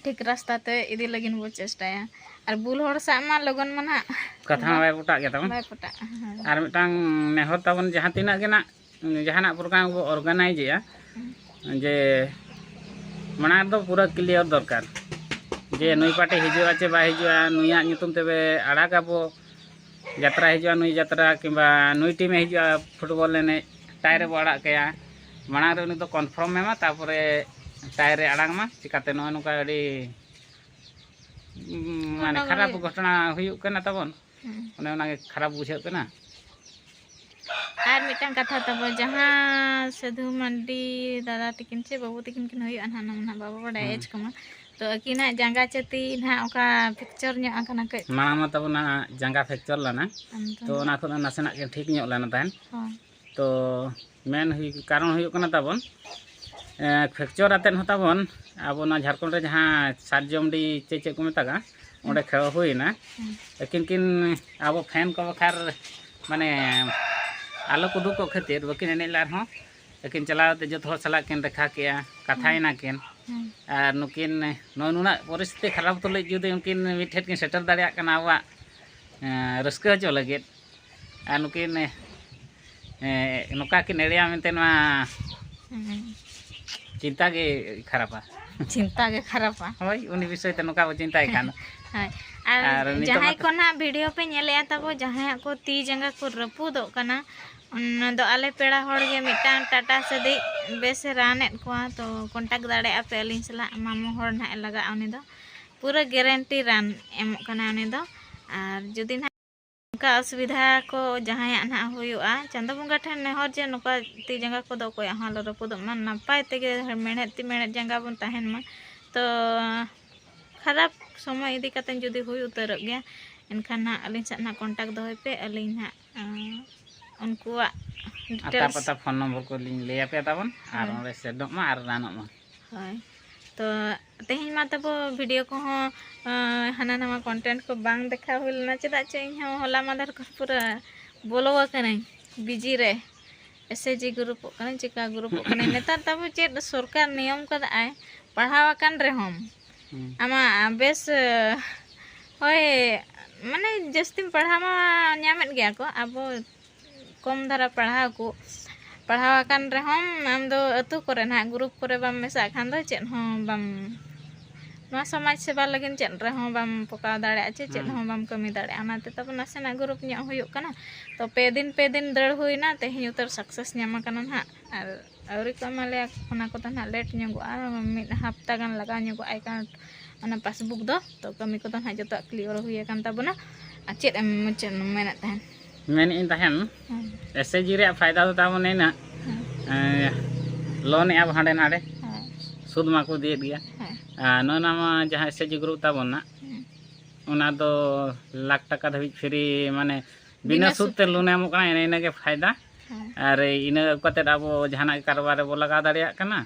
ᱴᱷᱤᱠ ᱨᱟᱥᱛᱟ ᱛᱮ ᱤᱫᱤ ᱞᱟᱹᱜᱤᱫ ᱵᱚ ᱪᱮᱥᱴᱟᱭᱟ᱾ ᱟᱨ ᱵᱩᱞ ᱦᱚᱲ ᱥᱟᱶ ᱢᱟ ᱞᱚᱜᱚᱱ ᱢᱟ ᱱᱟᱜ ᱠᱟᱛᱷᱟ ᱢᱟ ᱵᱟᱭ ᱯᱚᱴᱟᱜ ᱜᱮ ᱛᱟᱵᱚᱱ᱾ ᱵᱟᱭ ᱯᱚᱴᱟᱜᱼᱟ, ᱦᱳᱭ᱾ ᱟᱨ ᱢᱤᱫᱴᱟᱝ ᱱᱮᱦᱚᱨ ᱛᱟᱵᱚᱱ, ᱡᱟᱦᱟᱸ ᱛᱤᱱᱟᱹᱜ ᱜᱮ ᱱᱟᱜ ᱡᱟᱦᱟᱱᱟᱜ ᱯᱨᱳᱜᱨᱟᱢ ᱵᱚ ᱚᱨᱜᱟᱱᱟᱭᱤᱡᱽ ᱮᱜᱼᱟ, ᱦᱩᱸ᱾ ᱡᱮ ᱢᱟᱲᱟᱝ ᱨᱮᱫᱚ ᱯᱩᱨᱟᱹ ᱠᱞᱤᱭᱟᱨ ᱫᱚᱨᱠᱟᱨ ᱡᱮ ᱱᱩᱭ ᱯᱟᱨᱴᱤ ᱦᱤᱡᱩᱜᱼᱟ ᱪᱮ ᱵᱟᱭ ᱦᱤᱡᱩᱜᱼᱟ, ᱱᱩᱭᱟᱜ ᱧᱩᱛᱩᱢ ᱛᱮᱵᱮ ᱟᱲᱟᱜᱟᱵᱚ, ᱡᱟᱛᱨᱟ ᱦᱤᱡᱩᱜᱼᱟ, ᱱᱩᱭ ᱡᱟᱛᱨᱟ ᱠᱤᱝᱵᱟ ᱱᱩᱭ ᱴᱤᱢᱮ ᱦᱤᱡᱩᱜᱼᱟ ᱯᱷᱩᱴᱵᱚᱞ ᱮᱱᱮᱡ, ᱛᱟᱭ ᱨᱮᱵᱚ ᱟᱲᱟᱜ ᱠᱟᱭᱟ᱾ ᱢᱟᱲᱟᱝ ᱨᱮ ᱩᱱᱤ ᱫᱚ ᱠᱚᱱᱯᱷᱟᱨᱢ ᱮᱢᱟ, ᱛᱟᱨᱯᱚᱨᱮ ᱛᱟᱭ ᱨᱮ ᱟᱲᱟᱝ ᱢᱟ᱾ ᱪᱤᱠᱟᱛᱮ ᱱᱚᱜᱼᱚᱭ ᱱᱚᱝᱠᱟ ᱟᱹᱰᱤ, ᱩᱸ, ᱢᱟᱱᱮ ᱜᱚᱱᱰᱚᱜᱳᱞ ᱠᱷᱟᱨᱟᱯ ᱦᱩᱭᱩᱜ ᱜᱷᱚᱴᱚᱱᱟ ᱦᱩᱭᱩᱜ ᱠᱟᱱᱟ ᱛᱟᱵᱚᱱ᱾ ᱦᱩᱸ᱾ ᱚᱱᱮ ᱚᱱᱟᱜᱮ ᱠᱷᱟᱨᱟᱯ ᱵᱩᱡᱷᱟᱹᱜ ᱠᱟᱱᱟ᱾ ᱟᱨ ᱢᱤᱫᱴᱟᱝ ᱠᱟᱛᱷᱟ ᱛᱟᱵᱚ, ᱡᱟᱦᱟᱸ ᱥᱟᱹᱫᱷᱩ ᱢᱟᱱᱰᱤ ᱫᱟᱫᱟ ᱛᱟᱹᱠᱤᱱ ᱪᱮ ᱵᱟᱹᱵᱩ ᱛᱟᱹᱠᱤᱱ ᱠᱤᱱ ᱦᱩᱭᱩᱜᱼᱟ ᱱᱟᱦᱟᱜ, ᱚᱱᱟ ᱢᱟ ᱱᱟᱦᱟᱜ ᱵᱟᱵᱚ ᱵᱟᱰᱟᱭᱟ ᱦᱩᱸ᱾ ᱮᱡᱽ ᱠᱚᱢᱟ᱾ ᱛᱚ ᱟᱹᱠᱤᱱᱟᱜ ᱡᱟᱸᱜᱟ ᱪᱟᱹᱛᱤ ᱱᱟᱦᱟᱜ ᱚᱠᱟ ᱯᱷᱨᱮᱠᱪᱟᱨ ᱧᱚᱜ ᱟᱠᱟᱱᱟ ᱠᱟᱹᱡ? ᱢᱟᱲᱟᱝ ᱢᱟ ᱛᱟᱵᱚᱱ ᱱᱟᱦᱟᱜ ᱡᱟᱸᱜᱟ ᱯᱷᱨᱮᱠᱪᱟᱨ ᱞᱮᱱᱟ᱾ ᱟᱢ ᱫᱚ ᱛᱚ ᱱᱟᱦᱟᱜ ᱚᱱᱟ ᱠᱷᱚᱱ ᱱᱟᱥᱮᱱᱟᱜ ᱜᱮ ᱴᱷᱤᱠ ᱧᱚᱜ ᱞᱮᱱᱟ ᱛᱟᱦᱮᱸᱫ᱾ ᱦᱳᱭ᱾ ᱛᱚ ᱢᱮᱱ ᱦᱩᱭ ᱠᱟᱨᱚᱱ ᱦᱩᱭᱩᱜ ᱠᱟᱱᱟ ᱛᱟᱵᱚᱱ, ᱯᱷᱨᱮᱠᱪᱟᱨ ᱟᱛᱮᱫ ᱦᱚᱸ ᱛᱟᱵᱚᱱ ᱟᱵᱚ ᱱᱚᱣᱟ ᱡᱷᱟᱲᱠᱷᱚᱸᱰ ᱨᱮ ᱡᱟᱦᱟᱸ ᱥᱟᱨᱡᱚᱢᱰᱤ ᱪᱮᱫ ᱪᱮᱫ ᱠᱚ ᱢᱮᱛᱟᱜᱼᱟ, ᱚᱸᱰᱮ ᱠᱷᱮᱞ ᱦᱩᱭᱱᱟ᱾ ᱞᱮᱠᱤᱱ ᱠᱤᱱ ᱟᱵᱚ ᱯᱷᱮᱱ ᱠᱚ ᱵᱟᱠᱷᱟᱨ ᱢᱟᱱᱮ ᱟᱞᱚ ᱠᱚ ᱩᱫᱩᱜᱚᱜ ᱠᱷᱟᱹᱛᱤᱨ ᱵᱟᱹᱠᱤᱱ ᱮᱱᱮᱡ ᱞᱮᱫ ᱨᱮᱦᱚᱸ, ᱞᱮᱠᱤᱱ ᱪᱟᱞᱟᱣ ᱠᱟᱛᱮ ᱡᱚᱛᱚ ᱦᱚᱲ ᱥᱟᱞᱟᱜ ᱠᱤᱱ ᱫᱮᱠᱷᱟ ᱠᱮᱜᱼᱟ, ᱠᱟᱛᱷᱟᱭᱮᱱᱟ ᱠᱤᱱ᱾ ᱟᱨ ᱱᱩᱠᱤᱱ ᱱᱚᱜᱼᱚᱭ ᱱᱩᱱᱟᱹᱜ ᱯᱚᱨᱤᱥᱛᱷᱤᱛᱤ ᱠᱷᱟᱨᱟᱯ ᱛᱩᱞᱩᱡ ᱡᱩᱫᱤ ᱩᱱᱠᱤᱱ ᱢᱤᱫ ᱴᱷᱮᱱ ᱠᱤᱱ ᱥᱮᱴᱮᱨ ᱫᱟᱲᱮᱭᱟᱜ ᱠᱟᱱᱟ ᱟᱵᱚᱣᱟᱜ ᱨᱟᱹᱥᱠᱟᱹ ᱦᱚᱪᱚ ᱞᱟᱹᱜᱤᱫ, ᱟᱨ ᱱᱩᱠᱤᱱ ᱱᱚᱝᱠᱟ ᱠᱤᱱ ᱮᱲᱮᱭᱟ ᱢᱮᱱᱛᱮ ᱱᱚᱣᱟ ᱦᱩᱸ᱾ ᱪᱤᱱᱛᱟ ᱜᱮ ᱠᱷᱟᱨᱟᱯᱟ᱾ ᱪᱤᱱᱛᱟ ᱜᱮ ᱠᱷᱟᱨᱟᱯᱟ᱾ ᱦᱳᱭ, ᱩᱱᱤ ᱵᱤᱥᱚᱭ ᱛᱮ ᱱᱚᱝᱠᱟ ᱵᱚ ᱪᱤᱱᱛᱟᱭ ᱠᱷᱟᱱ᱾ ᱦᱳᱭ᱾ ᱟᱨ ᱟᱨ ᱱᱤᱛᱚᱜ ᱡᱟᱦᱟᱸᱭ ᱢᱟᱛᱚ ᱠᱚ ᱱᱟᱦᱟᱜ ᱵᱷᱤᱰᱤᱭᱳ ᱯᱮ ᱧᱮᱞᱮᱫᱼᱟ ᱛᱟᱵᱚ, ᱡᱟᱦᱟᱸᱭᱟᱜ ᱠᱚ ᱛᱤ ᱡᱟᱸᱜᱟ ᱠᱚ ᱨᱟᱹᱯᱩᱫᱚᱜ ᱠᱟᱱᱟ, ᱚᱱᱟ ᱫᱚ ᱟᱞᱮ ᱯᱮᱲᱟ ᱦᱚᱲ ᱜᱮ ᱢᱤᱫᱴᱟᱝ ᱴᱟᱴᱟ ᱥᱮᱫᱤᱡ ᱵᱮᱥᱮ ᱨᱟᱱᱮᱫ ᱠᱚᱣᱟ, ᱛᱚ ᱠᱚᱱᱴᱟᱠᱴ ᱫᱟᱲᱮᱭᱟᱜᱼᱟ ᱯᱮ ᱟᱹᱞᱤᱧ ᱥᱟᱞᱟᱜ᱾ ᱢᱟᱢᱚ ᱦᱚᱲ ᱱᱟᱦᱟᱜ ᱮ ᱞᱟᱜᱟᱜᱼᱟ ᱩᱱᱤ ᱫᱚ, ᱯᱩᱨᱟᱹ ᱜᱮᱨᱮᱱᱴᱤ ᱨᱟᱱ ᱮᱢᱚᱜ ᱠᱟᱱᱟ ᱩᱱᱤ ᱫᱚ᱾ ᱟᱨ ᱡᱩᱫᱤ ᱱᱟᱦᱟᱜ ᱚᱱᱠᱟ ᱚᱥᱩᱵᱤᱫᱷᱟ ᱠᱚ ᱡᱟᱦᱟᱸᱭᱟᱜ ᱱᱟᱦᱟᱜ ᱦᱩᱭᱩᱜᱼᱟ, ᱪᱟᱸᱫᱳ ᱵᱚᱸᱜᱟ ᱴᱷᱮᱱ ᱱᱮᱦᱚᱨ ᱡᱮ ᱱᱚᱝᱠᱟ ᱛᱤ ᱡᱟᱸᱜᱟ ᱠᱚᱫᱚ ᱚᱠᱚᱭᱟᱜ ᱦᱚᱸ ᱟᱞᱚ ᱨᱟᱹᱯᱩᱫᱚᱜ ᱢᱟ, ᱱᱟᱯᱟᱭ ᱛᱮᱜᱮ ᱢᱮᱬᱦᱮᱫ ᱛᱤ ᱢᱮᱬᱦᱮᱫ ᱡᱟᱸᱜᱟ ᱵᱚᱱ ᱛᱟᱦᱮᱱ ᱢᱟ᱾ ᱛᱚ ᱠᱷᱟᱨᱟᱯ ᱥᱚᱢᱚᱭ ᱤᱫᱤ ᱠᱟᱛᱮ ᱡᱩᱫᱤ ᱦᱩᱭ ᱩᱛᱟᱹᱨᱚᱜ ᱜᱮᱭᱟ, ᱮᱱᱠᱷᱟᱱ ᱱᱟᱦᱟᱜ ᱟᱹᱞᱤᱧ ᱥᱟᱶ ᱱᱟᱦᱟᱜ ᱠᱚᱱᱴᱟᱠᱴ ᱫᱚᱦᱚᱭ ᱯᱮ, ᱟᱹᱞᱤᱧ ᱱᱟᱦᱟᱜ, ᱟᱸ, ᱩᱱᱠᱩᱣᱟᱜ ᱟᱛᱟ ᱰᱤᱴᱮᱞᱥ᱾ ᱯᱟᱛᱟ ᱯᱷᱳᱱ ᱱᱚᱢᱵᱚᱨ ᱠᱚᱞᱤᱧ ᱞᱟᱹᱭ ᱟᱯᱮᱭᱟ ᱛᱟᱵᱚᱱ, ᱟᱨ ᱦᱳᱭ᱾ ᱚᱸᱰᱮ ᱥᱮᱴᱚᱜ ᱢᱟ ᱟᱨ ᱨᱟᱱᱚᱜ ᱢᱟ᱾ ᱦᱳᱭ᱾ ᱛᱚ ᱛᱮᱦᱮᱧ ᱢᱟ ᱛᱟᱵᱚ ᱵᱷᱤᱰᱤᱭᱳ ᱠᱚᱦᱚᱸ, ᱟᱸ, ᱦᱟᱱᱟ ᱱᱟᱣᱟ ᱠᱚᱱᱴᱮᱱᱴ ᱠᱚ ᱵᱟᱝ ᱫᱮᱠᱷᱟᱣ ᱦᱩᱭ ᱞᱮᱱᱟ, ᱪᱮᱫᱟᱜ ᱪᱮ ᱤᱧ ᱦᱚᱸ ᱦᱚᱞᱟ ᱢᱟᱫᱷᱮᱨ ᱠᱷᱚᱱ ᱯᱩᱨᱟᱹ ᱵᱚᱞᱚ ᱟᱠᱟᱱᱟᱹᱧ ᱵᱤᱡᱤ ᱨᱮ, ᱮᱥ ᱮᱪ ᱡᱤ ᱜᱨᱩᱯᱚᱜ ᱠᱟᱱᱟᱹᱧ, ᱪᱮᱠᱟ ᱜᱨᱩᱯᱚᱜ ᱠᱟᱱᱟᱹᱧ᱾ ᱱᱮᱛᱟᱨ ᱛᱟᱵᱚ ᱪᱮᱫ ᱥᱚᱨᱠᱟᱨ ᱱᱤᱭᱚᱢ ᱠᱟᱫᱟᱭ, ᱯᱟᱲᱦᱟᱣ ᱟᱠᱟᱱ ᱨᱮᱦᱚᱸᱢ ᱦᱩᱸ᱾ ᱟᱢᱟᱜ ᱵᱮᱥ, ᱦᱳᱭ, ᱢᱟᱱᱮ ᱡᱟᱹᱥᱛᱤᱢ ᱯᱟᱲᱦᱟᱣ ᱢᱟ ᱧᱟᱢᱮᱫ ᱜᱮᱭᱟ ᱠᱚ, ᱟᱵᱚ ᱠᱚᱢ ᱫᱷᱟᱨᱟ ᱯᱟᱲᱦᱟᱣ ᱠᱚ, ᱯᱟᱲᱦᱟᱣ ᱟᱠᱟᱱ ᱨᱮᱦᱚᱸᱢ ᱟᱢ ᱫᱚ ᱟᱹᱛᱩ ᱠᱚᱨᱮ ᱱᱟᱦᱟᱜ ᱜᱨᱩᱯ ᱠᱚᱨᱮ ᱵᱟᱢ ᱢᱮᱥᱟᱜ ᱠᱷᱟᱱ ᱫᱚ ᱪᱮᱫ ᱦᱚᱸ ᱵᱟᱢ, ᱱᱚᱣᱟ ᱥᱚᱢᱟᱡᱽ ᱥᱮᱵᱟ ᱞᱟᱹᱜᱤᱫ ᱪᱮᱫ ᱨᱮᱦᱚᱸ ᱵᱟᱢ ᱯᱚᱠᱟᱣ ᱫᱟᱲᱮᱭᱟᱜᱼᱟ ᱪᱮ ᱪᱮᱫ ᱦᱩᱸ᱾ ᱦᱚᱸ ᱵᱟᱢ ᱠᱟᱹᱢᱤ ᱫᱟᱲᱮᱭᱟᱜᱼᱟ᱾ ᱚᱱᱟᱛᱮ ᱛᱟᱵᱚ ᱱᱟᱥᱮᱱᱟᱜ ᱜᱨᱩᱯ ᱧᱚᱜ ᱦᱩᱭᱩᱜ ᱠᱟᱱᱟ᱾ ᱛᱚ ᱯᱮ ᱫᱤᱱ, ᱯᱮ ᱫᱤᱱ ᱫᱟᱹᱲ ᱦᱩᱭᱱᱟ, ᱛᱮᱦᱮᱧ ᱩᱛᱟᱹᱨ ᱥᱟᱠᱥᱮᱥ ᱧᱟᱢ ᱟᱠᱟᱱᱟ ᱱᱟᱦᱟᱜ᱾ ᱟᱨ ᱟᱹᱣᱨᱤ ᱠᱚ ᱮᱢᱟ ᱞᱮᱭᱟ, ᱚᱱᱟ ᱠᱚᱫᱚ ᱱᱟᱦᱟᱜ ᱞᱮᱴ ᱧᱚᱜᱚᱜᱼᱟ, ᱢᱤᱫ ᱦᱟᱯᱛᱟ ᱜᱟᱱ ᱞᱟᱜᱟᱣ ᱧᱚᱜᱚᱜᱼᱟ ᱮᱠᱟᱣᱩᱱᱴ, ᱚᱱᱟ ᱯᱟᱥᱵᱩᱠ ᱫᱚ᱾ ᱛᱚ ᱠᱟᱹᱢᱤ ᱠᱚᱫᱚ ᱱᱟᱦᱟᱜ ᱡᱚᱛᱚᱣᱟᱜ ᱠᱞᱤᱭᱟᱨ ᱦᱩᱭ ᱟᱠᱟᱱ ᱛᱟᱵᱚᱱᱟ᱾ ᱟᱨ ᱪᱮᱫ ᱮᱢ, ᱪᱮᱫ ᱮᱢ ᱢᱮᱱᱮᱫ ᱛᱟᱦᱮᱱ? ᱢᱮᱱᱮᱫ ᱤᱧ ᱛᱟᱦᱮᱱ, ᱦᱮᱸ᱾ ᱮᱥ ᱮᱪ ᱡᱤ ᱨᱮᱭᱟᱜ ᱯᱷᱟᱭᱫᱟ ᱫᱚ ᱛᱟᱵᱚᱱ ᱤᱱᱟᱹᱜ, ᱦᱮᱸ᱾ ᱮᱸ, ᱞᱳᱱ ᱮᱫᱼᱟ ᱵᱚ ᱦᱟᱸᱰᱮ ᱱᱟᱰᱮ, ᱦᱮᱸ᱾ ᱥᱩᱫᱽ ᱢᱟᱠᱚ ᱤᱫᱤᱭᱮᱫ ᱜᱮᱭᱟ᱾ ᱦᱮᱸ᱾ ᱟᱨ ᱱᱚᱜᱼᱚ ᱱᱚᱣᱟ ᱢᱟ ᱡᱟᱦᱟᱸ ᱮᱥ ᱮᱪ ᱡᱤ ᱜᱨᱩᱯ ᱛᱟᱵᱚᱱ ᱱᱟᱜ, ᱦᱮᱸ᱾ ᱚᱱᱟ ᱫᱚ ᱞᱟᱠᱷ ᱴᱟᱠᱟ ᱫᱷᱟᱹᱵᱤᱡ ᱯᱷᱨᱤ, ᱢᱟᱱᱮ ᱵᱤᱱᱟᱹ ᱵᱤᱱᱟᱹ ᱥᱩᱫᱽ ᱥᱩᱫᱽ ᱛᱮ ᱛᱮ᱾ ᱞᱳᱱ ᱮ ᱮᱢᱚᱜ ᱠᱟᱱᱟ, ᱮᱱᱮ ᱤᱱᱟᱹᱜᱮ ᱯᱷᱟᱭᱫᱟ᱾ ᱦᱮᱸ᱾ ᱟᱨ ᱤᱱᱟᱹ ᱟᱹᱜᱩ ᱠᱟᱛᱮᱫ ᱟᱵᱚ ᱡᱟᱦᱟᱱᱟᱜ ᱜᱮ ᱠᱟᱨᱵᱟᱨ ᱨᱮᱵᱚ ᱞᱟᱜᱟᱣ ᱫᱟᱲᱮᱭᱟᱜ ᱠᱟᱱᱟ᱾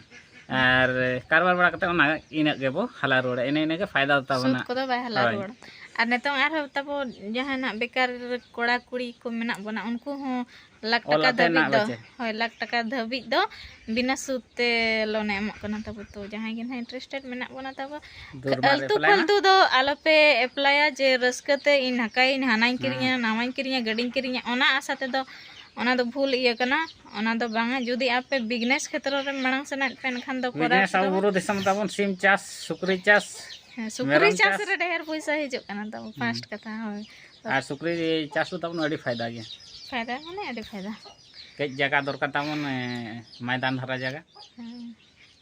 ᱟᱨ ᱠᱟᱨᱵᱟᱨ ᱵᱟᱲᱟ ᱠᱟᱛᱮᱫ ᱚᱱᱟ ᱤᱱᱟᱹᱜ ᱜᱮᱵᱚ ᱦᱟᱞᱟ ᱨᱩᱣᱟᱹᱲᱟ, ᱤᱱᱟᱹ ᱤᱱᱟᱹᱜᱮ ᱯᱷᱟᱭᱫᱟ ᱫᱚ ᱛᱟᱵᱚᱱᱟ᱾ ᱥᱩᱫ ᱠᱚᱫᱚ ᱵᱟᱭ ᱦᱟᱞᱟ ᱦᱳᱭ᱾ ᱨᱩᱣᱟᱹᱲᱟ᱾ ᱟᱨ ᱱᱤᱛᱚᱝ ᱟᱨᱦᱚᱸ ᱛᱟᱵᱚ ᱡᱟᱦᱟᱱᱟᱜ ᱵᱮᱠᱟᱨ ᱠᱚᱲᱟ ᱠᱩᱲᱤ ᱠᱚ ᱢᱮᱱᱟᱜ ᱵᱚᱱᱟ, ᱩᱱᱠᱩ ᱦᱚᱸ ᱞᱟᱠᱷ ᱚᱞ ᱴᱟᱠᱟ ᱟᱛᱮ ᱫᱷᱟᱹᱵᱤᱡ ᱨᱮᱱᱟᱜ ᱫᱚ, ᱵᱟᱪᱮ? ᱦᱳᱭ, ᱞᱟᱠᱷ ᱴᱟᱠᱟ ᱫᱷᱟᱹᱵᱤᱡ ᱫᱚ ᱵᱤᱱᱟᱹ ᱥᱩᱫ ᱛᱮ ᱞᱳᱱᱮ ᱮᱢᱚᱜ ᱠᱟᱱᱟ ᱛᱟᱵᱚ᱾ ᱛᱚ ᱡᱟᱦᱟᱸᱭ ᱜᱮ ᱱᱟᱦᱟᱜ interested ᱢᱮᱱᱟᱜ ᱵᱚᱱᱟ ᱛᱟᱵᱚ, ᱫᱩᱨ ᱢᱟᱨ ᱟᱹᱞᱛᱩ ᱮᱯᱞᱟᱭ ᱢᱟ᱾ ᱯᱷᱟᱹᱞᱛᱩ ᱫᱚ ᱟᱞᱚᱯᱮ ᱮᱯᱞᱟᱭᱟ ᱡᱮ ᱨᱟᱹᱥᱠᱟᱹ ᱛᱮ ᱤᱧ ᱱᱟᱠᱟᱭᱟᱹᱧ, ᱦᱟᱱᱟᱧ ᱦᱩᱸ᱾ ᱠᱤᱨᱤᱧᱟ, ᱱᱟᱣᱟᱧ ᱠᱤᱨᱤᱧᱟ, ᱜᱟᱹᱰᱤᱧ ᱠᱤᱨᱤᱧᱟ, ᱚᱱᱟ ᱟᱥᱟ ᱛᱮᱫᱚ ᱚᱱᱟ ᱫᱚ ᱵᱷᱩᱞ ᱤᱭᱟᱹ ᱠᱟᱱᱟ᱾ ᱚᱱᱟ ᱫᱚ ᱵᱟᱝᱟ, ᱡᱩᱫᱤ ᱟᱯᱮ business ᱠᱷᱮᱛᱨᱚ ᱨᱮ ᱢᱟᱲᱟᱝ ᱥᱮᱱᱟᱜ ᱯᱮ ᱮᱱᱠᱷᱟᱱ ᱫᱚ ᱠᱚᱨᱟᱣ ᱵᱤᱡᱽᱱᱮᱥ ᱟᱵᱚ ᱠᱮᱫᱟ᱾ ᱵᱩᱨᱩ ᱫᱤᱥᱚᱢ ᱛᱟᱵᱚᱱ ᱥᱤᱢ ᱪᱟᱥ, ᱥᱩᱠᱨᱤ ᱪᱟᱥ, ᱦᱮᱸ, ᱥᱩᱠᱨᱤ ᱢᱮᱨᱚᱢ ᱪᱟᱥ ᱪᱟᱥ᱾ ᱨᱮ ᱰᱷᱮᱨ ᱯᱚᱭᱥᱟ ᱦᱤᱡᱩᱜ ᱠᱟᱱᱟ ᱛᱟᱵᱚ, ᱦᱩᱸ᱾ first ᱠᱟᱛᱷᱟ, ᱦᱳᱭ᱾ ᱟᱨ ᱥᱩᱠᱨᱤ ᱪᱟᱥ ᱫᱚ ᱛᱟᱵᱚᱱ ᱟᱹᱰᱤ ᱯᱷᱟᱭᱫᱟ ᱜᱮᱭᱟ᱾ ᱯᱷᱟᱭᱫᱟ ᱢᱟᱱᱮ ᱟᱹᱰᱤ ᱯᱷᱟᱭᱫᱟ᱾ ᱠᱟᱹᱡ ᱡᱟᱭᱜᱟ ᱫᱚᱨᱠᱟᱨ ᱛᱟᱵᱚᱱ, ᱮ, ᱢᱚᱭᱫᱟᱱ ᱫᱷᱟᱨᱟ ᱡᱟᱭᱜᱟ᱾ ᱦᱮᱸ᱾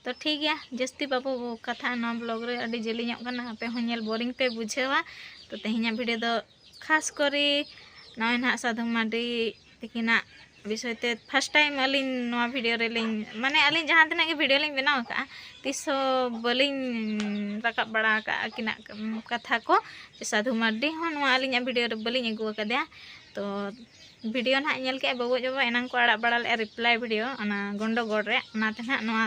ᱛᱚ ᱴᱷᱤᱠ ᱜᱮᱭᱟ, ᱡᱟᱹᱥᱛᱤ ᱵᱟᱵᱚ ᱠᱟᱛᱷᱟᱜᱼᱟ ᱱᱚᱣᱟ vlog ᱨᱮ, ᱟᱹᱰᱤ ᱡᱮᱞᱮᱧᱚᱜ ᱠᱟᱱᱟ, ᱟᱯᱮ ᱦᱚᱸ ᱧᱮᱞ boring ᱯᱮ ᱵᱩᱡᱷᱟᱹᱣᱟ᱾ ᱛᱚ ᱛᱮᱦᱮᱧᱟᱜ video ᱫᱚ ᱠᱷᱟᱥ ᱠᱚᱨᱮ ᱱᱚᱜᱼᱚᱭ ᱱᱟᱦᱟᱜ ᱥᱟᱹᱫᱷᱩ ᱢᱟᱨᱰᱤ ᱛᱤᱠᱤᱱᱟᱜ ᱵᱤᱥᱚᱭ ᱛᱮ first time ᱟᱹᱞᱤᱧ ᱱᱚᱣᱟ video ᱨᱮᱞᱤᱧ, ᱢᱟᱱᱮ ᱟᱹᱞᱤᱧ ᱡᱟᱦᱟᱸ ᱛᱤᱱᱟᱹᱜ ᱜᱮ video ᱞᱤᱧ ᱵᱮᱱᱟᱣ ᱟᱠᱟᱫᱼᱟ, ᱛᱤᱥ ᱦᱚᱸ ᱵᱟᱹᱞᱤᱧ ᱨᱟᱠᱟᱵ ᱵᱟᱲᱟ ᱟᱠᱟᱫᱼᱟ ᱟᱹᱠᱤᱱᱟᱜ ᱠᱟᱛᱷᱟ ᱠᱚ, ᱡᱮ ᱥᱟᱹᱫᱷᱩ ᱢᱟᱨᱰᱤ ᱦᱚᱸ ᱱᱚᱣᱟ ᱟᱹᱞᱤᱧᱟᱜ video ᱨᱮ ᱵᱟᱹᱞᱤᱧ ᱟᱹᱜᱩ ᱟᱠᱟᱫᱮᱭᱟ᱾ ᱛᱚ video ᱱᱟᱦᱟᱜ ᱧᱮᱞ ᱠᱮᱜᱼᱟ ᱵᱟᱹᱵᱩ ᱟᱡ ᱵᱟᱵᱟ, ᱮᱱᱟᱝ ᱠᱚ ᱟᱲᱟᱜ ᱵᱟᱲᱟ ᱞᱮᱜᱼᱟ reply video ᱚᱱᱟ ᱜᱚᱱᱰᱚᱜᱳᱲ ᱨᱮ, ᱚᱱᱟᱛᱮ ᱱᱟᱦᱟᱜ ᱱᱚᱣᱟ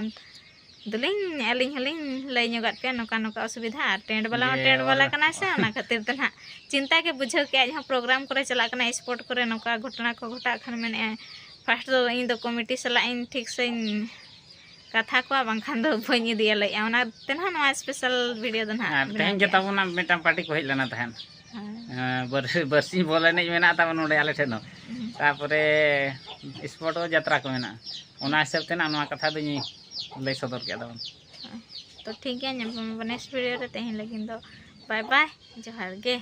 ᱫᱚᱞᱤᱧ ᱟᱹᱞᱤᱧ ᱦᱚᱸᱞᱤᱧ ᱞᱟᱹᱭ ᱧᱚᱜᱟᱫ ᱯᱮᱭᱟ ᱱᱚᱝᱠᱟ ᱱᱚᱝᱠᱟ ᱚᱥᱩᱵᱤᱫᱷᱟ, ᱟᱨ tent ᱵᱟᱞᱟ ᱦᱚᱸ ᱡᱮ tent ᱵᱟᱞᱟ ᱵᱚᱞᱮ ᱠᱟᱱᱟᱭ ᱥᱮ, ᱚᱱᱟ ᱠᱷᱟᱹᱛᱤᱨ ᱛᱮ ᱱᱟᱦᱟᱜ ᱪᱤᱱᱛᱟ ᱜᱮ ᱵᱩᱡᱷᱟᱹᱣ ᱠᱮᱜᱼᱟ᱾ ᱟᱡ ᱦᱚᱸ program ᱠᱚᱨᱮ ᱪᱟᱞᱟᱜ ᱠᱟᱱᱟᱭ, sport ᱠᱚᱨᱮ ᱱᱚᱝᱠᱟ ᱜᱷᱚᱴᱚᱱᱟ ᱠᱚ ᱜᱷᱚᱴᱟᱜ ᱠᱷᱟᱱ ᱢᱮᱱᱮᱜᱼᱟᱭ, first ᱫᱚ ᱤᱧ ᱫᱚ committee ᱥᱟᱞᱟᱜ ᱤᱧ ᱴᱷᱤᱠ ᱥᱟᱹᱧ ᱠᱟᱛᱷᱟ ᱠᱚᱣᱟ, ᱵᱟᱝᱠᱷᱟᱱ ᱫᱚ ᱵᱟᱹᱧ ᱤᱫᱤᱭᱟ ᱞᱟᱹᱭᱮᱜᱼᱟ᱾ ᱚᱱᱟᱛᱮ ᱱᱟᱦᱟᱜ ᱱᱚᱣᱟ special video ᱫᱚ ᱱᱟᱦᱟᱜ ᱟᱨ ᱵᱮᱱᱟᱣ ᱛᱮᱦᱮᱧ ᱜᱮ ᱠᱮᱜᱼᱟ᱾ ᱛᱟᱵᱚᱱᱟ ᱢᱤᱫᱴᱟᱝ party ᱠᱚ ᱦᱮᱡ ᱞᱮᱱᱟ ᱛᱟᱦᱮᱸᱫ᱾ ᱦᱮᱸ᱾ ᱦᱮᱸ, ᱵᱟᱨ-, ᱵᱟᱨᱥᱤᱧ ᱵᱚᱞ ᱮᱱᱮᱡ ᱢᱮᱱᱟᱜ ᱛᱟᱵᱚᱱ ᱱᱚᱰᱮ ᱟᱞᱮ ᱴᱷᱮᱱ ᱦᱚᱸ᱾ ᱦᱩᱸ᱾ ᱛᱟᱯᱚᱨᱮ sport ᱡᱟᱛᱨᱟ ᱠᱚ ᱢᱮᱱᱟᱜᱼᱟ᱾ ᱚᱱᱟ ᱦᱤᱥᱟᱹᱵ ᱛᱮ ᱱᱟᱜ ᱱᱚᱣᱟ ᱠᱟᱛᱷᱟ ᱫᱚᱧ ᱞᱟᱹᱭ ᱥᱚᱫᱚᱨ ᱠᱮᱫ ᱛᱟᱵᱚᱱ᱾ ᱦᱮᱸ᱾ ᱛᱚ ᱴᱷᱤᱠ ᱜᱮᱭᱟ, ᱧᱟᱯᱟᱢ ᱟᱵᱚᱱ next video ᱨᱮ᱾ ᱛᱮᱦᱮᱧ ᱞᱟᱹᱜᱤᱫ ᱫᱚ bye bye, ᱡᱚᱦᱟᱨ ᱜᱮ᱾